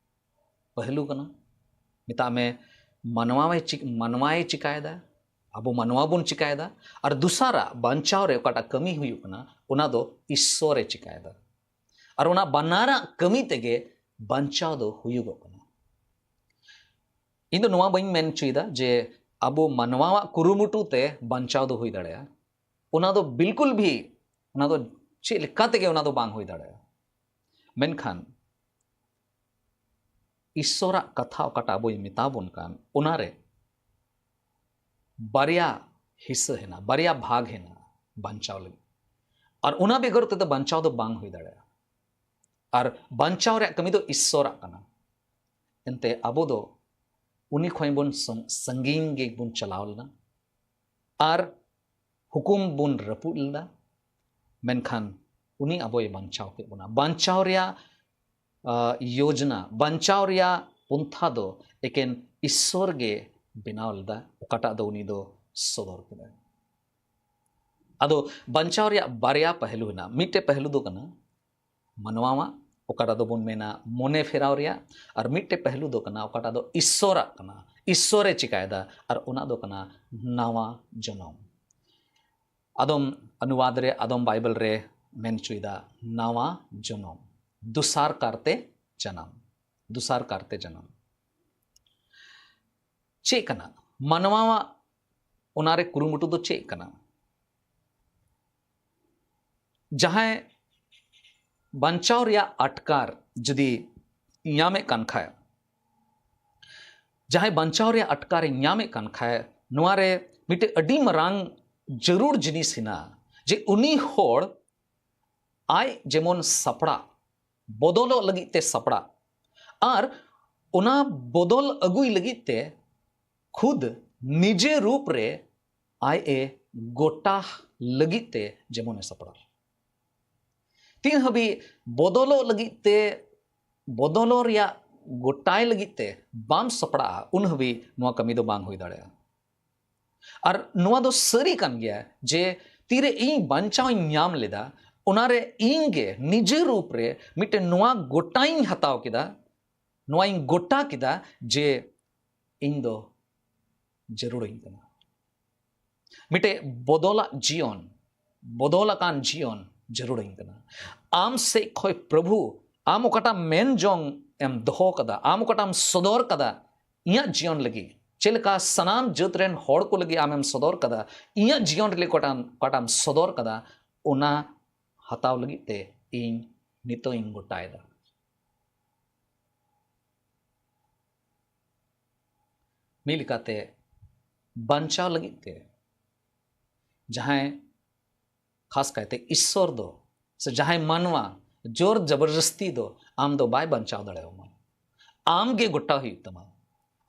ᱯᱟᱹᱦᱞᱩ ᱠᱟᱱᱟ᱾ ᱢᱮᱛᱟᱜ ᱢᱮ, ᱢᱟᱱᱣᱟᱭ ᱪᱤ- ᱢᱟᱱᱣᱟᱭ ᱪᱤᱠᱟᱭᱮᱫᱟ, ᱟᱵᱚ ᱢᱟᱱᱣᱟ ᱵᱚᱱ ᱪᱤᱠᱟᱭᱮᱫᱟ᱾ ᱟᱨ ᱫᱚᱥᱟᱨᱟᱜ, ᱵᱟᱧᱪᱟᱣ ᱨᱮ ᱚᱠᱟᱴᱟᱜ ᱠᱟᱹᱢᱤ ᱦᱩᱭᱩᱜ ᱠᱟᱱᱟ, ᱚᱱᱟ ᱫᱚ ᱤᱥᱥᱚᱨᱮ ᱪᱤᱠᱟᱭᱮᱫᱟ᱾ ᱟᱨ ᱚᱱᱟ ᱵᱟᱱᱟᱨᱟᱜ ᱠᱟᱹᱢᱤ ᱛᱮᱜᱮ ᱵᱟᱧᱪᱟᱣ ᱫᱚ ᱦᱩᱭᱩᱜᱚᱜ ᱠᱟᱱᱟ᱾ ᱤᱧ ᱫᱚ ᱱᱚᱣᱟ ᱵᱟᱹᱧ ᱢᱮᱱ ᱦᱚᱪᱚᱭᱮᱫᱟ ᱡᱮ ᱟᱵᱚ ᱢᱟᱱᱣᱟᱣᱟᱜ ᱠᱩᱨᱩᱢᱩᱴᱩ ᱛᱮ ᱵᱟᱧᱪᱟᱣ ᱫᱚ ᱦᱩᱭ ᱫᱟᱲᱮᱭᱟᱜᱼᱟ᱾ ᱚᱱᱟ ᱫᱚ ᱵᱤᱞᱠᱩᱞ ᱵᱷᱤ, ᱚᱱᱟ ᱫᱚ ᱪᱮᱫ ᱞᱮᱠᱟ ᱛᱮᱜᱮ ᱚᱱᱟ ᱫᱚ ᱵᱟᱝ ᱦᱩᱭ ᱫᱟᱲᱮᱭᱟᱜᱼᱟ᱾ ᱢᱮᱱᱠᱷᱟᱱ ᱤᱥᱥᱚᱨᱟᱜ ᱠᱟᱛᱷᱟ ᱚᱠᱟᱴᱟᱜ ᱟᱵᱚᱭ ᱢᱮᱛᱟ ᱵᱚᱱ ᱠᱟᱱ, ᱚᱱᱟᱨᱮ ᱵᱟᱨᱭᱟ ᱦᱤᱥᱥᱟᱹ ᱦᱮᱱᱟᱜᱼᱟ, ᱵᱟᱨᱭᱟ ᱵᱷᱟᱜᱽ ᱦᱮᱱᱟᱜᱼᱟ ᱵᱟᱧᱪᱟᱣ ᱞᱟᱹᱜᱤᱫ᱾ ᱟᱨ ᱚᱱᱟ ᱵᱮᱜᱚᱨ ᱛᱮᱫᱚ ᱵᱟᱧᱪᱟᱣ ᱫᱚ ᱵᱟᱝ ᱦᱩᱭ ᱫᱟᱲᱮᱭᱟᱜᱼᱟ᱾ ᱟᱨ ᱵᱟᱧᱪᱟᱣ ᱨᱮᱭᱟᱜ ᱠᱟᱹᱢᱤ ᱫᱚ ᱤᱥᱥᱚᱨᱟᱜ ᱠᱟᱱᱟ᱾ ᱮᱱᱛᱮ ᱟᱵᱚ ᱫᱚ ᱩᱱᱤ ᱠᱷᱚᱱ ᱵᱚᱱ ᱥᱟᱺ- ᱥᱟᱺᱜᱤᱧ ᱜᱮᱵᱚᱱ ᱪᱟᱞᱟᱣ ᱞᱮᱱᱟ᱾ ᱟᱨ ᱦᱩᱠᱩᱢ ᱵᱚᱱ ᱨᱟᱹᱯᱩᱫ ᱞᱮᱫᱟ, ᱢᱮᱱᱠᱷᱟᱱ ᱩᱱᱤ ᱟᱵᱚᱭ ᱵᱟᱧᱪᱟᱣ ᱠᱮᱫ ᱵᱚᱱᱟ᱾ ᱵᱟᱧᱪᱟᱣ ᱨᱮᱭᱟᱜ, ᱟ, ᱭᱳᱡᱽᱱᱟ, ᱵᱟᱧᱪᱟᱣ ᱨᱮᱭᱟᱜ ᱯᱚᱱᱛᱷᱟ ᱫᱚ ᱮᱠᱮᱱ ᱤᱥᱥᱚᱨ ᱜᱮ ᱵᱮᱱᱟᱣ ᱞᱮᱫᱟ, ᱚᱠᱟᱴᱟᱜ ᱫᱚ ᱩᱱᱤ ᱫᱚ ᱥᱚᱫᱚᱨ ᱠᱮᱫᱟᱭ᱾ ᱟᱫᱚ ᱵᱟᱧᱪᱟᱣ ᱨᱮᱭᱟᱜ ᱵᱟᱨᱭᱟ ᱯᱟᱹᱦᱞᱩ ᱦᱮᱱᱟᱜᱼᱟ᱾ ᱢᱤᱫᱴᱮᱡ ᱯᱟᱹᱦᱞᱩ ᱫᱚ ᱠᱟᱱᱟ ᱢᱟᱱᱣᱟᱣᱟᱜ, ᱚᱠᱟᱴᱟᱜ ᱫᱚᱵᱚᱱ ᱢᱮᱱᱟ ᱢᱚᱱᱮ ᱯᱷᱮᱨᱟᱣ ᱨᱮᱭᱟᱜ, ᱟᱨ ᱢᱤᱫᱴᱮᱡ ᱯᱟᱹᱦᱞᱩ ᱫᱚ ᱠᱟᱱᱟ ᱚᱠᱟᱴᱟᱜ ᱫᱚ ᱤᱥᱥᱚᱨᱟᱜ ᱠᱟᱱᱟ, ᱤᱥᱥᱚᱨᱮ ᱪᱤᱠᱟᱭᱮᱫᱟ, ᱟᱨ ᱚᱱᱟ ᱫᱚ ᱠᱟᱱᱟ ᱱᱟᱣᱟ ᱡᱚᱱᱚᱢ᱾ ᱟᱫᱚᱢ ᱚᱱᱩᱣᱟᱫ ᱨᱮ, ᱟᱫᱚᱢ ᱵᱟᱭᱵᱮᱞ ᱨᱮ ᱢᱮᱱ ᱦᱚᱪᱚᱭᱮᱫᱟ ᱱᱟᱣᱟ ᱡᱚᱱᱚᱢ, ᱫᱚᱥᱟᱨ ᱠᱟᱨᱛᱮ ᱡᱟᱱᱟᱢ, ᱫᱚᱥᱟᱨ ᱠᱟᱨᱛᱮ ᱡᱟᱱᱟᱢ᱾ ᱪᱮᱫ ᱠᱟᱱᱟ ᱢᱟᱱᱣᱟᱣᱟᱜ ᱚᱱᱟᱨᱮ ᱠᱩᱨᱩᱢᱩᱴᱩ ᱫᱚ ᱪᱮᱫ ᱠᱟᱱᱟ? ᱡᱟᱦᱟᱸᱭ ᱵᱟᱧᱪᱟᱣ ᱨᱮᱭᱟᱜ ᱟᱴᱠᱟᱨ ᱡᱩᱫᱤ ᱧᱟᱢᱮᱫ ᱠᱟᱱ ᱠᱷᱟᱡ, ᱡᱟᱦᱟᱸᱭ ᱵᱟᱧᱪᱟᱣ ᱨᱮᱭᱟᱜ ᱟᱴᱠᱟᱨᱮ ᱧᱟᱢᱮᱫ ᱠᱟᱱ ᱠᱷᱟᱡ, ᱱᱚᱣᱟ ᱨᱮ ᱢᱤᱫᱴᱮᱡ ᱟᱹᱰᱤ ᱢᱟᱨᱟᱝ ᱡᱟᱹᱨᱩᱲ ᱡᱤᱱᱤᱥ ᱦᱮᱱᱟᱜᱼᱟ ᱡᱮ ᱩᱱᱤ ᱦᱚᱲ ᱟᱡ ᱡᱮᱢᱚᱱ ᱥᱟᱯᱲᱟᱜ, ᱵᱚᱫᱚᱞᱚᱜ ᱞᱟᱹᱜᱤᱫ ᱛᱮ ᱥᱟᱯᱲᱟᱜ, ᱟᱨ ᱚᱱᱟ ᱵᱚᱫᱚᱞ ᱟᱹᱜᱩᱭ ᱞᱟᱹᱜᱤᱫ ᱛᱮ ᱠᱷᱩᱫ ᱱᱤᱡᱮ ᱨᱩᱯ ᱨᱮ ᱟᱡ ᱮ ᱜᱚᱴᱟ ᱞᱟᱹᱜᱤᱫ ᱛᱮ ᱡᱮᱢᱚᱱ ᱮ ᱥᱟᱯᱲᱟᱜ᱾ ᱛᱤᱱ ᱦᱟᱹᱵᱤᱡ ᱵᱚᱫᱚᱞᱚᱜ ᱞᱟᱹᱜᱤᱫ ᱛᱮ, ᱵᱚᱫᱚᱞᱚᱜ ᱨᱮᱭᱟᱜ ᱜᱚᱴᱟᱭ ᱞᱟᱹᱜᱤᱫ ᱛᱮ ᱵᱟᱢ ᱥᱟᱯᱲᱟᱜᱼᱟ, ᱩᱱ ᱦᱟᱹᱵᱤᱡ ᱱᱚᱣᱟ ᱠᱟᱹᱢᱤ ᱫᱚ ᱵᱟᱝ ᱦᱩᱭ ᱫᱟᱲᱮᱭᱟᱜᱼᱟ᱾ ᱟᱨ ᱱᱚᱣᱟ ᱫᱚ ᱥᱟᱹᱨᱤ ᱠᱟᱱ ᱜᱮᱭᱟ ᱡᱮ ᱛᱤᱨᱮ ᱤᱧ ᱵᱟᱧᱪᱟᱣ ᱤᱧ ᱧᱟᱢ ᱞᱮᱫᱟ, ᱚᱱᱟᱨᱮ ᱤᱧ ᱜᱮ ᱱᱤᱡᱮ ᱨᱩᱯ ᱨᱮ ᱢᱤᱫᱴᱮᱱ ᱱᱚᱣᱟ ᱜᱚᱴᱟᱧ ᱦᱟᱛᱟᱣ ᱠᱮᱫᱟ, ᱱᱚᱣᱟᱧ ᱜᱚᱴᱟ ᱠᱮᱫᱟ ᱡᱮ ᱤᱧ ᱫᱚ ᱡᱟᱹᱨᱩᱲᱟᱹᱧ ᱠᱟᱱᱟ᱾ ᱢᱤᱫᱴᱮᱡ ᱵᱚᱫᱚᱞᱟᱜ ᱡᱤᱭᱚᱱ, ᱵᱚᱫᱚᱞ ᱟᱠᱟᱱ ᱡᱤᱭᱚᱱ ᱡᱟᱹᱨᱩᱲᱟᱹᱧ ᱠᱟᱱᱟ᱾ ᱟᱢ ᱥᱮᱫ ᱠᱷᱚᱡ ᱯᱨᱚᱵᱷᱩ, ᱟᱢ ᱚᱠᱟᱴᱟᱜ ᱢᱮᱱ ᱡᱚᱝ ᱮᱢ ᱫᱚᱦᱚ ᱠᱟᱫᱟ, ᱟᱢ ᱚᱠᱟᱴᱟᱜ ᱮᱢ ᱥᱚᱫᱚᱨ ᱠᱟᱫᱟ ᱤᱧᱟᱹᱜ ᱡᱤᱭᱚᱱ ᱞᱟᱹᱜᱤᱫ, ᱪᱮᱫ ᱞᱮᱠᱟ ᱥᱟᱱᱟᱢ ᱡᱟᱹᱛ ᱨᱮᱱ ᱦᱚᱲ ᱠᱚ ᱞᱟᱹᱜᱤᱫ ᱟᱢᱮᱢ ᱥᱚᱫᱚᱨ ᱠᱟᱫᱟ, ᱤᱧᱟᱹᱜ ᱡᱤᱭᱚᱱ ᱨᱮ ᱚᱠᱟᱴᱟᱜ, ᱚᱠᱟᱴᱟᱜ ᱮᱢ ᱥᱚᱫᱚᱨ ᱠᱟᱫᱟ, ᱚᱱᱟ ᱦᱟᱛᱟᱣ ᱞᱟᱹᱜᱤᱫ ᱛᱮ ᱤᱧ ᱱᱤᱛᱚᱜ ᱤᱧ ᱜᱚᱴᱟᱭᱮᱫᱟ᱾ ᱢᱤᱫ ᱞᱮᱠᱟᱛᱮ ᱵᱟᱧᱪᱟᱣ ᱞᱟᱹᱜᱤᱫ ᱛᱮ ᱡᱟᱦᱟᱸᱭ, ᱠᱷᱟᱥ ᱠᱟᱭᱛᱮ ᱤᱥᱥᱚᱨ ᱫᱚ, ᱥᱮ ᱡᱟᱦᱟᱸᱭ ᱢᱟᱱᱣᱟ ᱡᱳᱨ ᱡᱚᱵᱚᱨᱫᱚᱥᱛᱤ ᱫᱚ ᱟᱢ ᱫᱚ ᱵᱟᱭ ᱵᱟᱧᱪᱟᱣ ᱫᱟᱲᱮᱭᱟᱢᱟ᱾ ᱟᱢ ᱜᱮ ᱜᱚᱴᱟ ᱦᱩᱭᱩᱜ ᱛᱟᱢᱟ᱾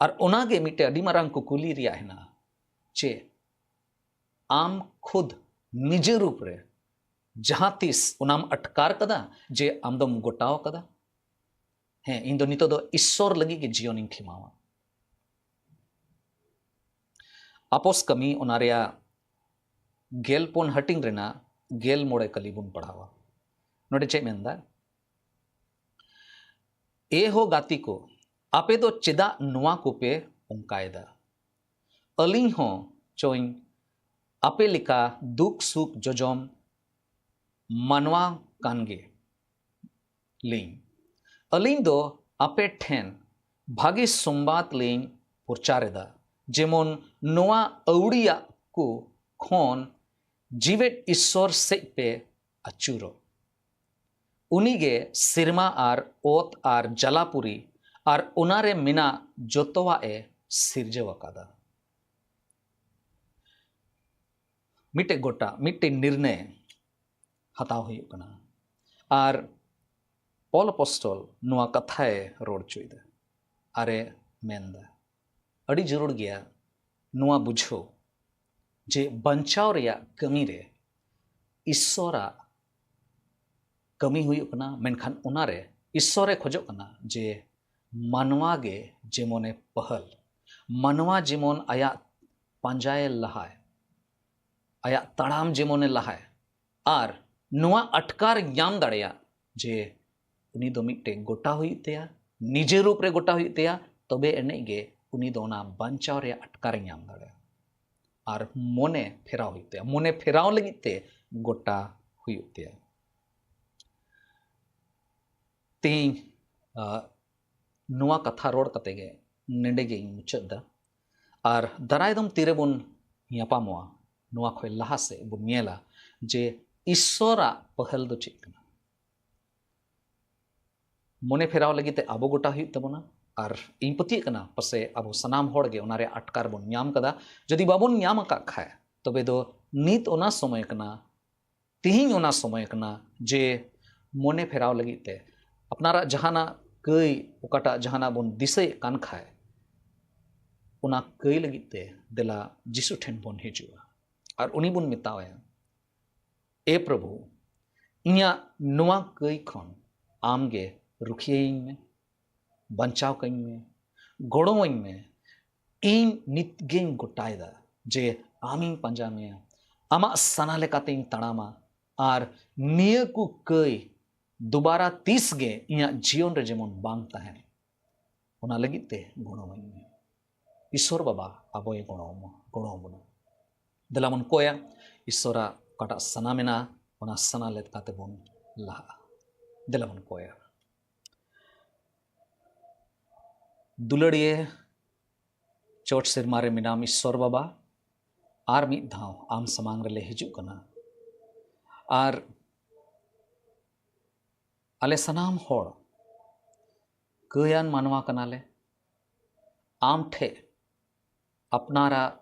ᱟᱨ ᱚᱱᱟ ᱜᱮ ᱢᱤᱫᱴᱮᱡ ᱟᱹᱰᱤ ᱢᱟᱨᱟᱝ ᱠᱩᱠᱞᱤ ᱨᱮᱭᱟᱜ ᱦᱮᱱᱟᱜᱼᱟ ᱡᱮ ᱟᱢ ᱠᱷᱩᱫ ᱱᱤᱡᱮ ᱨᱩᱯ ᱨᱮ ᱡᱟᱦᱟᱸ ᱛᱤᱥ ᱚᱱᱟᱢ ᱟᱴᱠᱟᱨ ᱠᱟᱫᱟ ᱡᱮ ᱟᱢ ᱫᱚᱢ ᱜᱚᱴᱟᱣ ᱠᱟᱫᱟ, ᱦᱮᱸ, ᱤᱧ ᱫᱚ ᱱᱤᱛᱚᱜ ᱫᱚ ᱤᱥᱥᱚᱨ ᱞᱟᱹᱜᱤᱫ ᱜᱮ ᱡᱤᱭᱚᱱᱤᱧ ᱠᱷᱮᱢᱟᱣᱟ᱾ ᱟᱯᱚᱥ ᱠᱟᱹᱢᱤ ᱚᱱᱟ ᱨᱮᱭᱟᱜ ᱜᱮᱞ ᱯᱩᱱ ᱦᱟᱹᱴᱤᱧ ᱨᱮᱱᱟᱜ ᱜᱮᱞ ᱢᱚᱬᱮ ᱠᱟᱹᱞᱤ ᱵᱚᱱ ᱯᱟᱲᱦᱟᱣᱟ᱾ ᱱᱚᱰᱮ ᱪᱮᱫ ᱢᱮᱱᱫᱟ? ᱮ ᱦᱳ ᱜᱟᱛᱮ ᱠᱚ, ᱟᱯᱮ ᱫᱚ ᱪᱮᱫᱟᱜ ᱱᱚᱣᱟ ᱠᱚᱯᱮ ᱚᱱᱠᱟᱭᱮᱫᱟ? ᱟᱹᱞᱤᱧ ᱦᱚᱸ ᱪᱚᱧ ᱟᱯᱮ ᱞᱮᱠᱟ ᱫᱩᱠ ᱥᱩᱠ ᱡᱚᱡᱚᱢ ᱢᱟᱱᱣᱟ ᱠᱟᱱ ᱜᱮ ᱞᱤᱧ᱾ ᱟᱹᱞᱤᱧ ᱫᱚ ᱟᱯᱮ ᱴᱷᱮᱱ ᱵᱷᱟᱹᱜᱤ ᱥᱚᱢᱵᱟᱫ ᱞᱤᱧ ᱯᱨᱚᱪᱟᱨ ᱮᱫᱟ, ᱡᱮᱢᱚᱱ ᱱᱚᱣᱟ ᱟᱹᱣᱲᱤᱭᱟᱜ ᱠᱚ ᱠᱷᱚᱱ ᱡᱤᱣᱮᱫ ᱤᱥᱥᱚᱨ ᱥᱮᱫ ᱯᱮ ᱟᱹᱪᱩᱨᱚᱜ᱾ ᱩᱱᱤᱜᱮ ᱥᱮᱨᱢᱟ ᱟᱨ ᱚᱛ ᱟᱨ ᱡᱟᱞᱟᱯᱩᱨᱤ ᱟᱨ ᱚᱱᱟᱨᱮ ᱢᱮᱱᱟᱜ ᱡᱚᱛᱚᱣᱟᱜ ᱮ ᱥᱤᱨᱡᱟᱹᱣ ᱟᱠᱟᱫᱟ᱾ ᱢᱤᱫᱴᱮᱡ ᱜᱚᱴᱟ, ᱢᱤᱫᱴᱮᱡ ᱱᱤᱨᱱᱚᱭ ᱦᱟᱛᱟᱣ ᱦᱩᱭᱩᱜ ᱠᱟᱱᱟ᱾ ᱟᱨ ᱯᱚᱞ ᱟᱯᱚᱥᱴᱚᱞ ᱱᱚᱣᱟ ᱠᱟᱛᱷᱟᱭ ᱨᱚᱲ ᱦᱚᱪᱚᱭᱮᱫᱟ ᱟᱨᱮ ᱢᱮᱱᱫᱟ, ᱟᱹᱰᱤ ᱡᱟᱹᱨᱩᱲ ᱜᱮᱭᱟ ᱱᱚᱣᱟ ᱵᱩᱡᱷᱟᱹᱣ ᱡᱮ ᱵᱟᱧᱪᱟᱣ ᱨᱮᱭᱟᱜ ᱠᱟᱹᱢᱤ ᱨᱮ ᱤᱥᱥᱚᱨᱟᱜ ᱠᱟᱹᱢᱤ ᱦᱩᱭᱩᱜ ᱠᱟᱱᱟ, ᱢᱮᱱᱠᱷᱟᱱ ᱚᱱᱟᱨᱮ ᱤᱥᱥᱚᱨᱮ ᱠᱷᱚᱡᱚᱜ ᱠᱟᱱᱟ ᱡᱮ ᱢᱟᱱᱣᱟ ᱜᱮ ᱡᱮᱢᱚᱱᱮ ᱯᱟᱹᱦᱟᱹᱞ, ᱢᱟᱱᱣᱟ ᱡᱮᱢᱚᱱ ᱟᱭᱟᱜ ᱯᱟᱸᱡᱟᱭ ᱞᱟᱦᱟᱭ, ᱟᱭᱟᱜ ᱛᱟᱲᱟᱢ ᱡᱮᱢᱚᱱᱮ ᱞᱟᱦᱟᱭ, ᱟᱨ ᱱᱚᱣᱟ ᱟᱴᱠᱟᱨ ᱧᱟᱢ ᱫᱟᱲᱮᱭᱟᱜ ᱡᱮ ᱩᱱᱤ ᱫᱚ ᱢᱤᱫᱴᱮᱱ ᱜᱚᱴᱟ ᱦᱩᱭᱩᱜ ᱛᱟᱭᱟ, ᱱᱤᱡᱮ ᱨᱩᱯ ᱨᱮ ᱜᱚᱴᱟ ᱦᱩᱭᱩᱜ ᱛᱟᱭᱟ, ᱛᱚᱵᱮ ᱮᱱᱮᱡ ᱜᱮ ᱩᱱᱤ ᱫᱚ ᱚᱱᱟ ᱵᱟᱧᱪᱟᱣ ᱨᱮᱭᱟᱜ ᱟᱴᱠᱟᱨᱮ ᱧᱟᱢ ᱫᱟᱲᱮᱭᱟᱜᱼᱟ᱾ ᱟᱨ ᱢᱚᱱᱮ ᱯᱷᱮᱨᱟᱣ ᱦᱩᱭᱩᱜ ᱛᱟᱭᱟ, ᱢᱚᱱᱮ ᱯᱷᱮᱨᱟᱣ ᱞᱟᱹᱜᱤᱫ ᱛᱮ ᱜᱚᱴᱟ ᱦᱩᱭᱩᱜ ᱛᱟᱭᱟ᱾ ᱛᱮᱦᱮᱧ ᱱᱚᱣᱟ ᱠᱟᱛᱷᱟ ᱨᱚᱲ ᱠᱟᱛᱮ ᱜᱮ ᱱᱚᱰᱮ ᱜᱮ ᱤᱧ ᱢᱩᱪᱟᱹᱫ ᱮᱫᱟ᱾ ᱟᱨ ᱫᱟᱨᱟᱭ ᱫᱚᱢ ᱛᱤᱨᱮᱵᱚᱱ ᱧᱟᱯᱟᱢᱚᱜᱼᱟ, ᱱᱚᱣᱟ ᱠᱷᱚᱱ ᱞᱟᱦᱟ ᱥᱮᱫ ᱵᱚᱱ ᱧᱮᱞᱟ ᱡᱮ ᱤᱥᱥᱚᱨᱟᱜ ᱯᱟᱹᱦᱟᱹᱞ ᱫᱚ ᱪᱮᱫ ᱠᱟᱱᱟ᱾ ᱢᱚᱱᱮ ᱯᱷᱮᱨᱟᱣ ᱞᱟᱹᱜᱤᱫ ᱛᱮ ᱟᱵᱚ ᱜᱚᱴᱟ ᱦᱩᱭᱩᱜ ᱛᱟᱵᱚᱱᱟ᱾ ᱟᱨ ᱤᱧ ᱯᱟᱹᱛᱭᱟᱹᱜ ᱠᱟᱱᱟ, ᱯᱟᱥᱮ ᱟᱵᱚ ᱥᱟᱱᱟᱢ ᱦᱚᱲ ᱜᱮ ᱚᱱᱟ ᱨᱮᱭᱟᱜ ᱟᱴᱠᱟᱨ ᱵᱚᱱ ᱧᱟᱢ ᱠᱟᱫᱟ᱾ ᱡᱩᱫᱤ ᱵᱟᱵᱚᱱ ᱧᱟᱢ ᱟᱠᱟᱫ ᱠᱷᱟᱡ, ᱛᱚᱵᱮ ᱫᱚ ᱱᱤᱛ ᱚᱱᱟ ᱥᱚᱢᱚᱭ ᱠᱟᱱᱟ, ᱛᱤᱦᱤᱧ ᱚᱱᱟ ᱥᱚᱢᱚᱭ ᱠᱟᱱᱟ ᱡᱮ ᱢᱚᱱᱮ ᱯᱷᱮᱨᱟᱣ ᱞᱟᱹᱜᱤᱫ ᱛᱮ ᱟᱯᱱᱟᱨᱟᱜ ᱡᱟᱦᱟᱱᱟᱜ ᱠᱟᱹᱭ, ᱚᱠᱟᱴᱟᱜ ᱡᱟᱦᱟᱱᱟᱜ ᱵᱚᱱ ᱫᱤᱥᱟᱹᱭᱮᱫ ᱠᱟᱱ ᱠᱷᱟᱡ, ᱚᱱᱟ ᱠᱟᱹᱭ ᱞᱟᱹᱜᱤᱫ ᱛᱮ ᱫᱮᱞᱟ ᱡᱤᱥᱩ ᱴᱷᱮᱱ ᱵᱚᱱ ᱦᱤᱡᱩᱜᱼᱟ ᱟᱨ ᱩᱱᱤ ᱵᱚᱱ ᱢᱮᱛᱟᱣᱟᱭᱟ, ᱮ ᱯᱨᱚᱵᱷᱩ, ᱤᱧᱟᱹᱜ ᱱᱚᱣᱟ ᱠᱟᱹᱭ ᱠᱷᱚᱱ ᱟᱢ ᱜᱮ ᱨᱩᱠᱷᱤᱭᱟᱹᱧ ᱢᱮ, ᱵᱟᱧᱪᱟᱣ ᱠᱟᱹᱧ ᱢᱮ, ᱜᱚᱲᱚᱣᱟᱹᱧ ᱢᱮ᱾ ᱤᱧ ᱱᱤᱛ ᱜᱮᱧ ᱜᱚᱴᱟᱭᱮᱫᱟ ᱡᱮ ᱟᱢᱤᱧ ᱯᱟᱸᱡᱟ ᱢᱮᱭᱟ, ᱟᱢᱟᱜ ᱥᱟᱱᱟ ᱞᱮᱠᱟᱛᱮᱧ ᱛᱟᱲᱟᱢᱟ, ᱟᱨ ᱱᱤᱭᱟᱹ ᱠᱚ ᱠᱟᱹᱭ ᱫᱩᱵᱟᱨᱟ ᱛᱤᱥ ᱜᱮ ᱤᱧᱟᱹᱜ ᱡᱤᱭᱚᱱ ᱨᱮ ᱡᱮᱢᱚᱱ ᱵᱟᱝ ᱛᱟᱦᱮᱱ, ᱚᱱᱟ ᱞᱟᱹᱜᱤᱫ ᱛᱮ ᱜᱚᱲᱚᱣᱟᱹᱧ ᱢᱮ᱾ ᱤᱥᱥᱚᱨ ᱵᱟᱵᱟ ᱟᱵᱚᱭ ᱜᱚᱲᱚ ᱟᱵᱚᱱᱟ᱾ ᱫᱮᱞᱟ ᱵᱚᱱ ᱠᱚᱭᱟ, ᱤᱥᱥᱚᱨᱟᱜ ᱚᱠᱟᱴᱟᱜ ᱥᱟᱱᱟ ᱢᱮᱱᱟᱜᱼᱟ, ᱚᱱᱟ ᱥᱟᱱᱟ ᱞᱮᱠᱟ ᱛᱮᱵᱚᱱ ᱞᱟᱦᱟᱜᱼᱟ᱾ ᱫᱮᱞᱟ ᱵᱚᱱ ᱠᱚᱭᱟ᱾ ᱫᱩᱞᱟᱹᱲᱤᱭᱟᱹ ᱪᱚᱴ ᱥᱮᱨᱢᱟ ᱨᱮ ᱢᱮᱱᱟᱢ ᱤᱥᱥᱚᱨ ᱵᱟᱵᱟ, ᱟᱨ ᱢᱤᱫ ᱫᱷᱟᱣ ᱟᱢ ᱥᱟᱢᱟᱝ ᱨᱮᱞᱮ ᱦᱤᱡᱩᱜ ᱠᱟᱱᱟ᱾ ᱟᱨ ᱟᱞᱮ ᱥᱟᱱᱟᱢ ᱦᱚᱲ ᱠᱟᱹᱭᱟᱱ ᱢᱟᱱᱣᱟ ᱠᱟᱱᱟᱞᱮ᱾ ᱟᱢ ᱴᱷᱮᱱ ᱟᱯᱱᱟᱨᱟᱜ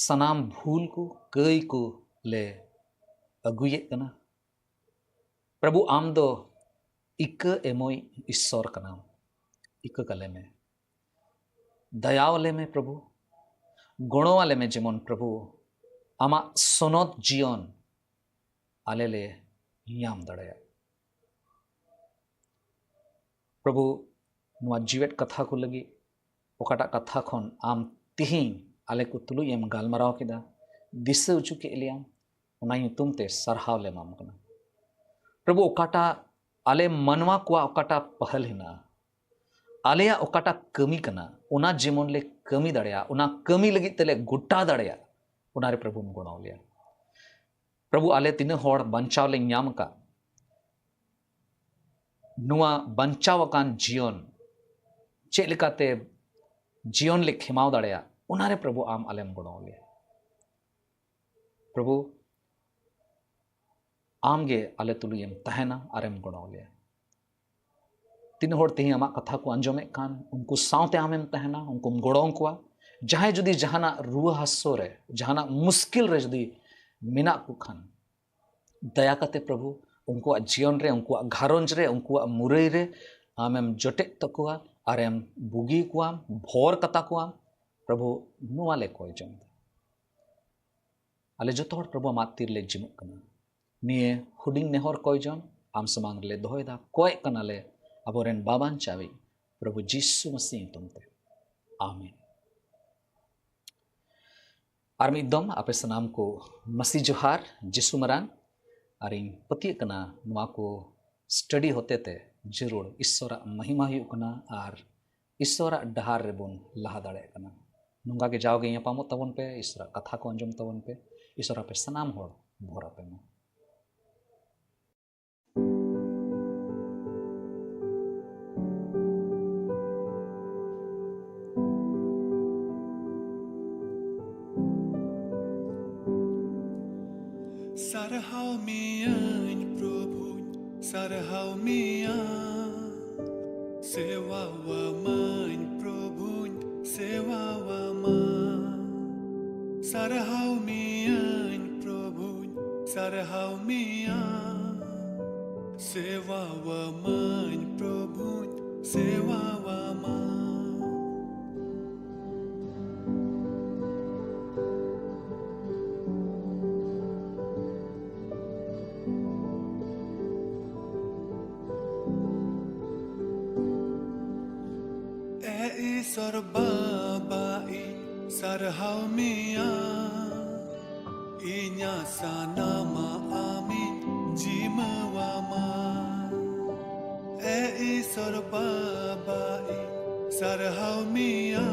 ᱥᱟᱱᱟᱢ ᱵᱷᱩᱞ ᱠᱚ, ᱠᱟᱹᱭ ᱠᱚ ᱞᱮ ᱟᱹᱜᱩᱭᱮᱫ ᱠᱟᱱᱟ᱾ ᱯᱨᱚᱵᱷᱩ, ᱟᱢ ᱫᱚ ᱤᱠᱟᱹ ᱮᱢᱚᱭ ᱤᱥᱥᱚᱨ ᱠᱟᱱᱟᱢ᱾ ᱤᱠᱟᱹ ᱠᱟᱞᱮ ᱢᱮ, ᱫᱟᱭᱟ ᱟᱞᱮ ᱢᱮ ᱯᱨᱚᱵᱷᱩ, ᱜᱚᱲᱚ ᱟᱞᱮ ᱢᱮ, ᱡᱮᱢᱚᱱ ᱯᱨᱚᱵᱷᱩ ᱟᱢᱟᱜ ᱥᱚᱱᱚᱛ ᱡᱤᱭᱚᱱ ᱟᱞᱮ ᱞᱮ ᱧᱟᱢ ᱫᱟᱲᱮᱭᱟᱜ᱾ ᱯᱨᱚᱵᱷᱩ, ᱱᱚᱣᱟ ᱡᱤᱣᱮᱫ ᱠᱟᱛᱷᱟ ᱠᱚ ᱞᱟᱹᱜᱤᱫ, ᱚᱠᱟᱴᱟᱜ ᱠᱟᱛᱷᱟ ᱠᱷᱚᱱ ᱟᱢ ᱛᱤᱦᱤᱧ ᱟᱞᱮ ᱠᱚ ᱛᱩᱞᱩᱡ ᱮᱢ ᱜᱟᱞᱢᱟᱨᱟᱣ ᱠᱮᱫᱟ, ᱫᱤᱥᱟᱹ ᱦᱚᱪᱚ ᱠᱮᱫ ᱞᱮᱭᱟ, ᱚᱱᱟ ᱧᱩᱛᱩᱢ ᱛᱮ ᱥᱟᱨᱦᱟᱣ ᱞᱮ ᱮᱢᱟᱢ ᱠᱟᱱᱟ᱾ ᱯᱨᱚᱵᱷᱩ, ᱚᱠᱟᱴᱟᱜ ᱟᱞᱮ ᱢᱟᱱᱣᱟ ᱠᱚᱣᱟᱜ ᱚᱠᱟᱴᱟᱜ ᱯᱟᱦᱟᱞ ᱦᱮᱱᱟᱜᱼᱟ, ᱟᱞᱮᱭᱟᱜ ᱚᱠᱟᱴᱟᱜ ᱠᱟᱹᱢᱤ ᱠᱟᱱᱟ, ᱚᱱᱟ ᱡᱮᱢᱚᱱ ᱞᱮ ᱠᱟᱹᱢᱤ ᱫᱟᱲᱮᱭᱟᱜ, ᱚᱱᱟ ᱠᱟᱹᱢᱤ ᱞᱟᱹᱜᱤᱫ ᱛᱮᱞᱮ ᱜᱚᱴᱟ ᱫᱟᱲᱮᱭᱟᱜ, ᱚᱱᱟᱨᱮ ᱯᱨᱚᱵᱷᱩᱢ ᱜᱚᱲᱚ ᱞᱮᱭᱟ᱾ ᱯᱨᱚᱵᱷᱩ, ᱟᱞᱮ ᱛᱤᱱᱟᱹᱜ ᱦᱚᱲ ᱵᱟᱧᱪᱟᱣ ᱞᱮ ᱧᱟᱢ ᱟᱠᱟᱫ, ᱱᱚᱣᱟ ᱵᱟᱧᱪᱟᱣ ᱟᱠᱟᱱ ᱡᱤᱭᱚᱱ ᱪᱮᱫ ᱞᱮᱠᱟᱛᱮ ᱡᱤᱭᱚᱱ ᱞᱮ ᱠᱷᱮᱢᱟᱣ ᱫᱟᱲᱮᱭᱟᱜ, ᱚᱱᱟᱨᱮ ᱯᱨᱚᱵᱷᱩ ᱟᱢ ᱟᱞᱮᱢ ᱜᱚᱲᱚ ᱞᱮᱭᱟ᱾ ᱯᱨᱚᱵᱷᱩ, ᱟᱢ ᱜᱮ ᱟᱞᱮ ᱛᱩᱞᱩᱡ ᱮᱢ ᱛᱟᱦᱮᱱᱟ ᱟᱨᱮᱢ ᱜᱚᱲᱚ ᱞᱮᱭᱟ᱾ ᱛᱤᱱᱟᱹᱜ ᱦᱚᱲ ᱛᱮᱦᱮᱧ ᱟᱢᱟᱜ ᱠᱟᱛᱷᱟ ᱠᱚ ᱟᱸᱡᱚᱢᱮᱫ ᱠᱟᱱ, ᱩᱱᱠᱩ ᱥᱟᱶᱛᱮ ᱟᱢᱮᱢ ᱛᱟᱦᱮᱱᱟ, ᱩᱱᱠᱩᱢ ᱜᱚᱲᱚ ᱟᱠᱚᱣᱟ᱾ ᱡᱟᱦᱟᱸᱭ ᱡᱩᱫᱤ ᱡᱟᱦᱟᱱᱟᱜ ᱨᱩᱣᱟᱹ ᱦᱟᱹᱥᱩ ᱨᱮ, ᱡᱟᱦᱟᱱᱟᱜ ᱢᱩᱥᱠᱤᱞ ᱨᱮ ᱡᱩᱫᱤ ᱢᱮᱱᱟᱜ ᱠᱚ ᱠᱷᱟᱱ, ᱫᱟᱭᱟ ᱠᱟᱛᱮ ᱯᱨᱚᱵᱷᱩ, ᱩᱱᱠᱩᱣᱟᱜ ᱡᱤᱭᱚᱱ ᱨᱮ, ᱩᱱᱠᱩᱣᱟᱜ ᱜᱷᱟᱨᱚᱸᱡᱽ ᱨᱮ, ᱩᱱᱠᱩᱣᱟᱜ ᱢᱩᱨᱟᱹᱭ ᱨᱮ ᱟᱢᱮᱢ ᱡᱚᱴᱮᱫ ᱛᱟᱠᱚᱣᱟ ᱟᱨᱮᱢ ᱵᱩᱜᱤ ᱠᱚᱣᱟᱢ, ᱵᱷᱚᱨ ᱠᱟᱛᱟ ᱠᱚᱣᱟᱢ᱾ ᱯᱨᱚᱵᱷᱩ, ᱱᱚᱣᱟ ᱞᱮ ᱠᱚᱭ ᱡᱚᱝ ᱮᱫᱟ᱾ ᱟᱞᱮ ᱡᱚᱛᱚ ᱦᱚᱲ ᱯᱨᱚᱵᱷᱩ ᱟᱢᱟᱜ ᱛᱤ ᱨᱮᱞᱮ ᱡᱤᱢᱟᱹᱜ ᱠᱟᱱᱟ᱾ ᱱᱤᱭᱟᱹ ᱦᱩᱰᱤᱧ ᱱᱮᱦᱚᱨ ᱠᱚᱭ ᱡᱚᱝ ᱟᱢ ᱥᱟᱢᱟᱝ ᱨᱮᱞᱮ ᱫᱚᱦᱚᱭᱮᱫᱟ, ᱠᱚᱭᱮᱜ ᱠᱟᱱᱟᱞᱮ ᱟᱵᱚᱨᱮᱱ ᱵᱟᱵᱟᱧᱪᱟᱣᱤᱡ ᱯᱨᱚᱵᱷᱩ ᱡᱤᱥᱩ ᱢᱟᱥᱤ ᱧᱩᱛᱩᱢ ᱛᱮ, ᱟᱢᱮᱱ᱾ ᱟᱨ ᱢᱤᱫ ᱫᱚᱢ ᱟᱯᱮ ᱥᱟᱱᱟᱢ ᱠᱚ ᱢᱟᱹᱥᱤ ᱡᱚᱦᱟᱨ, ᱡᱤᱥᱩ ᱢᱟᱨᱟᱝ᱾ ᱟᱨᱤᱧ ᱯᱟᱹᱛᱭᱟᱹᱜ ᱠᱟᱱᱟ ᱱᱚᱣᱟ ᱠᱚ ᱥᱴᱟᱰᱤ ᱦᱚᱛᱮ ᱛᱮ ᱡᱟᱹᱨᱩᱲ ᱤᱥᱥᱚᱨᱟᱜ ᱢᱟᱦᱤᱢᱟ ᱦᱩᱭᱩᱜ ᱠᱟᱱᱟ ᱟᱨ ᱤᱥᱥᱚᱨᱟᱜ ᱰᱟᱦᱟᱨ ᱨᱮᱵᱚᱱ ᱞᱟᱦᱟ ᱫᱟᱲᱮᱭᱟᱜ ᱠᱟᱱᱟ᱾ ᱱᱚᱝᱠᱟ ᱜᱮ ᱡᱟᱣᱜᱮ ᱧᱟᱯᱟᱢᱚᱜ ᱛᱟᱵᱚᱱ ᱯᱮ, ᱤᱥᱥᱚᱨᱟᱜ ᱠᱟᱛᱷᱟ ᱠᱚ ᱟᱸᱡᱚᱢ ᱛᱟᱵᱚᱱ ᱯᱮ᱾ ᱤᱥᱥᱚᱨ ᱟᱯᱮ ᱥᱟᱱᱟᱢ ᱦᱚᱲ ᱵᱷᱚᱨ ᱟᱯᱮ ᱢᱟ᱾ ᱥᱟᱨᱦᱟᱣ ᱢᱮᱭᱟᱹᱧ ᱯᱨᱚᱵᱷᱩᱧ, ᱥᱟᱨᱦᱟᱣ ᱢᱮᱭᱟ᱾ ᱥᱮᱣᱟᱣᱟᱢᱟᱹᱧ ᱯᱨᱚᱵᱷᱩᱧ, ᱥᱮᱣᱟᱣᱟᱢᱟ᱾ ᱥᱟᱨᱦᱟᱣ ᱢᱮᱭᱟᱹᱧ ᱯᱨᱚᱵᱷᱩᱧ, ᱥᱟᱨᱦᱟᱣ ᱢᱮᱭᱟ᱾ ᱥᱮᱣᱟᱣᱟᱢᱟᱹᱧ ᱯᱨᱚᱵᱷᱩᱧ, ᱥᱮᱣᱟᱣᱟᱢᱟ᱾ ᱮ ᱤᱥᱚᱨ ᱵᱟᱵᱟ, ᱤᱧ ᱥᱟᱨᱦᱟᱣ ᱢᱮᱭᱟ, ᱤᱧᱟᱹᱜ ᱥᱟᱱᱟᱢᱟᱜ ᱟᱢᱤᱧ ᱡᱤᱢᱟᱹᱣᱟᱢᱟ᱾ ᱮ ᱤᱥᱚᱨ ᱵᱟᱵᱟ, ᱤᱧ ᱥᱟᱨᱦᱟᱣ ᱢᱮᱭᱟ,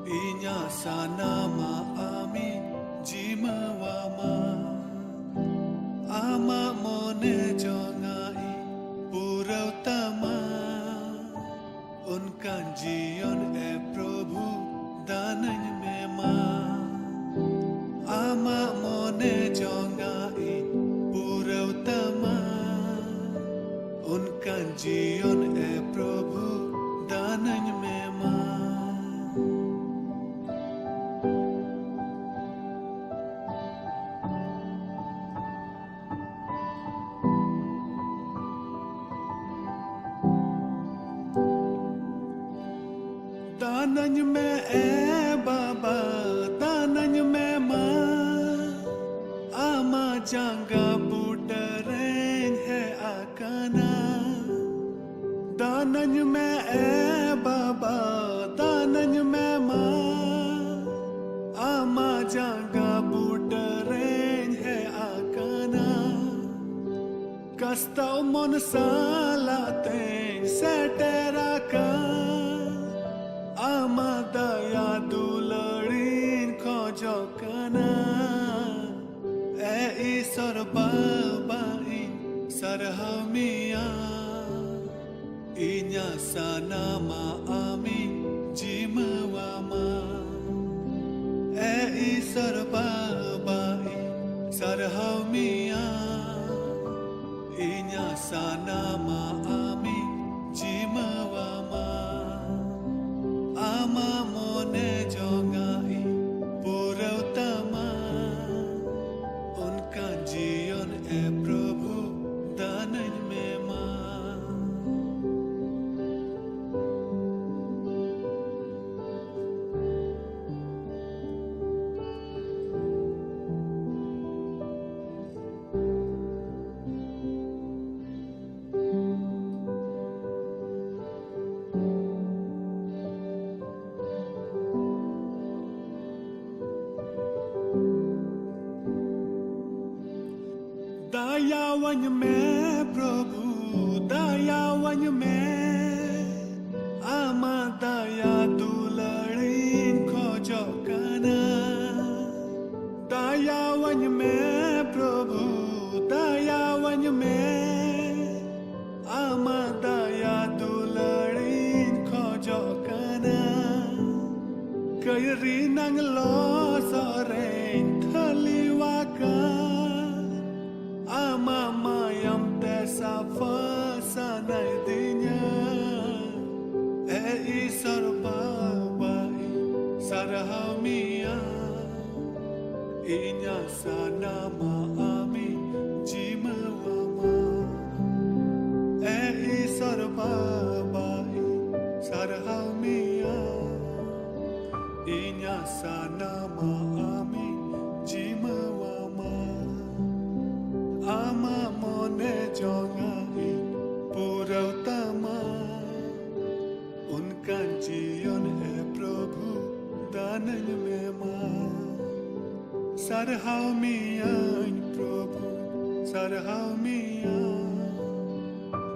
ᱤᱧᱟᱹᱜ ᱥᱟᱱᱟᱢᱟᱜ ᱟᱢᱤᱧ ᱡᱤᱢᱟᱹᱣᱟᱢᱟ᱾ ᱟᱢᱟᱜ ᱢᱚᱱᱮ ᱡᱚᱝᱟᱜ ᱤᱧ ᱯᱩᱨᱟᱹᱣ ᱛᱟᱢᱟ, ᱚᱱᱠᱟᱱ ᱡᱤᱭᱚᱱ ᱮ ᱯᱨᱚᱵᱷᱩ ᱫᱟᱱᱟᱹᱧ ᱢᱮ ᱢᱟ᱾ ᱟᱢᱟᱜ ᱢᱚᱱᱮ ᱡᱚᱝᱟᱜ ᱤᱧ ᱯᱩᱨᱟᱹᱣ ᱛᱟᱢᱟ, ᱚᱱᱠᱟᱱ ᱡᱤᱭᱚᱱ ᱮ ᱯᱨᱚᱵᱷᱩ ᱫᱟᱱᱟᱹᱧ ᱢᱮ ᱢᱟ᱾ ᱫᱟᱱᱟᱹᱧ ᱢᱮ ᱮ ᱵᱟᱵᱟ, ᱫᱟᱱᱟᱹᱧ ᱢᱮ ᱢᱟ, ᱟᱢᱟᱜ ᱡᱟᱸᱜᱟ ᱵᱩᱴᱟᱹ ᱨᱮᱧ ᱦᱮᱡ ᱟᱠᱟᱱᱟ᱾ ᱫᱟᱱᱟᱹᱧ ᱢᱮ ᱮ ᱵᱟᱵᱟ, ᱫᱟᱱᱟᱹᱧ ᱢᱮ ᱢᱟ, ᱟᱢᱟᱜ ᱡᱟᱸᱜᱟ ᱵᱩᱴᱟᱹ ᱨᱮᱧ ᱦᱮᱡ ᱟᱠᱟᱱᱟ᱾ ᱠᱟᱥᱛᱟᱣ ᱢᱚᱱ ᱥᱟᱞᱟᱜ ᱛᱮᱧ ᱥᱮᱴᱮᱨ ᱟᱠᱟᱱ, ᱟᱢᱟᱜ ᱫᱟᱭᱟ ᱫᱩᱞᱟᱹᱲᱤᱧ ᱠᱷᱚᱡᱚᱜ ᱠᱟᱱᱟ᱾ ᱮ ᱤᱥᱚᱨ ᱵᱟᱵᱟ, ᱤᱧ ᱥᱟᱨᱦᱟᱣ ᱢᱮᱭᱟ, ᱤᱧᱟᱹᱜ ᱥᱟᱱᱟᱢᱟᱜ ᱟᱢᱤᱧ ᱡᱤᱢᱟᱹᱣᱟᱢᱟ᱾ ᱮ ᱤᱥᱚᱨ ᱵᱟᱵᱟ, ᱤᱧ ᱥᱟᱨᱦᱟᱣ ᱢᱮᱭᱟ, ᱤᱧᱟᱹᱜ ᱥᱟᱱᱟᱢᱟᱜ ᱟᱢᱤᱧ ᱡᱤᱢᱟᱹᱣᱟᱢᱟ᱾ ᱟᱢᱟᱜ ᱢᱚᱱᱮ ᱡᱚᱝᱟᱜ ᱤᱧ ᱯᱩᱨᱟᱹᱣ ᱛᱟᱢᱟ, ᱚᱱᱠᱟᱱ ᱡᱤᱭᱚᱱ ᱮ ᱯᱨᱚᱵᱷᱩ ᱫᱟᱱᱟᱹᱧ ᱢᱮ ᱢᱟ᱾ ᱢᱮ ᱯᱨᱚᱵᱷᱩ, ᱫᱟᱭᱟᱣᱟᱹᱧ ᱢᱮ, ᱟᱢᱟᱜ ᱫᱟᱭᱟ ᱫᱩᱞᱟᱹᱲᱤᱧ ᱠᱷᱚᱡᱚᱜ ᱠᱟᱱᱟ᱾ ᱫᱟᱭᱟᱣᱟᱹᱧ ᱢᱮ ᱯᱨᱚᱵᱷᱩ, ᱫᱟᱭᱟᱣᱟᱹᱧ ᱢᱮ, ᱟᱢᱟᱜ ᱫᱟᱭᱟ ᱫᱩᱞᱟᱹᱲᱤᱧ ᱠᱷᱚᱡᱚᱜ ᱠᱟᱱᱟ᱾ ᱠᱟᱹᱭᱨᱤ ᱱᱟᱝ ᱞᱚᱥᱚᱫ ᱨᱮᱧ ᱛᱷᱟᱹᱞᱤᱣᱟᱠᱟᱱ, ᱟᱢᱟᱜ ᱢᱟᱭᱟᱢ ᱛᱮ ᱥᱟᱯᱷᱟ ᱥᱟᱱᱟᱭᱫᱤᱧᱟ᱾ ᱮ ᱤᱥᱚᱨ ᱵᱟᱵᱟ, ᱤᱧ ᱥᱟᱨᱦᱟᱣ ᱢᱮᱭᱟ᱾ ᱤᱧᱟᱹᱜ ᱥᱟᱱᱟᱢᱟᱜ ᱟᱢᱤᱧ ᱡᱤᱢᱟᱹᱣᱟᱢᱟ᱾ ᱮ ᱤᱥᱚᱨ ᱵᱟᱵᱟ, ᱤᱧ ᱥᱟᱨᱦᱟᱣ ᱢᱮᱭᱟ᱾ ᱤᱧᱟᱹᱜ ᱥᱟᱱᱟᱢᱟᱜ ᱟᱢᱤᱧ ᱡᱤᱢᱟᱹᱣᱟᱢᱟ᱾ ᱟᱢᱟᱜ ᱢᱚᱱᱮ ᱡᱚᱝᱟᱜ ᱤᱧ ᱯᱩᱨᱟᱹᱣ ᱛᱟᱢᱟ᱾ ᱚᱱᱠᱟᱱ ᱡᱤᱭᱚᱱ ᱮ ᱯᱨᱚᱵᱷᱩ ᱫᱟᱱᱟᱹᱧ ᱢᱮ ᱢᱟ᱾ ᱥᱟᱨᱦᱟᱣ ᱢᱮᱭᱟᱹᱧ ᱯᱨᱚᱵᱷᱩ, ᱥᱟᱨᱦᱟᱣ ᱢᱮᱭᱟ᱾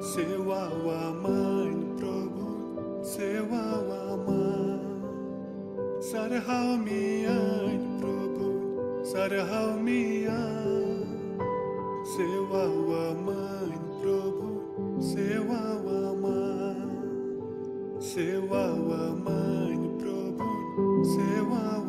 ᱥᱮᱣᱟᱣᱟᱢᱟᱹᱧ ᱯᱨᱚᱵᱷᱩ, ᱥᱮᱣᱟᱣᱟᱢᱟ᱾ ᱥᱟᱨᱦᱟᱣ ᱢᱮᱭᱟᱹᱧ ᱯᱨᱚᱵᱷᱩ, ᱥᱟᱨᱦᱟᱣ ᱢᱮᱭᱟ᱾ ᱥᱮᱣᱟᱣᱟᱢᱟᱹᱧ ᱯᱨᱚᱵᱷᱩ, ᱥᱮᱣᱟᱣᱟᱢᱟ᱾ ᱥᱮᱣᱟᱣᱟᱢᱟᱹᱧ ᱯᱨᱚᱵᱷᱩ, ᱥᱮᱣᱟᱣᱟᱢᱟ᱾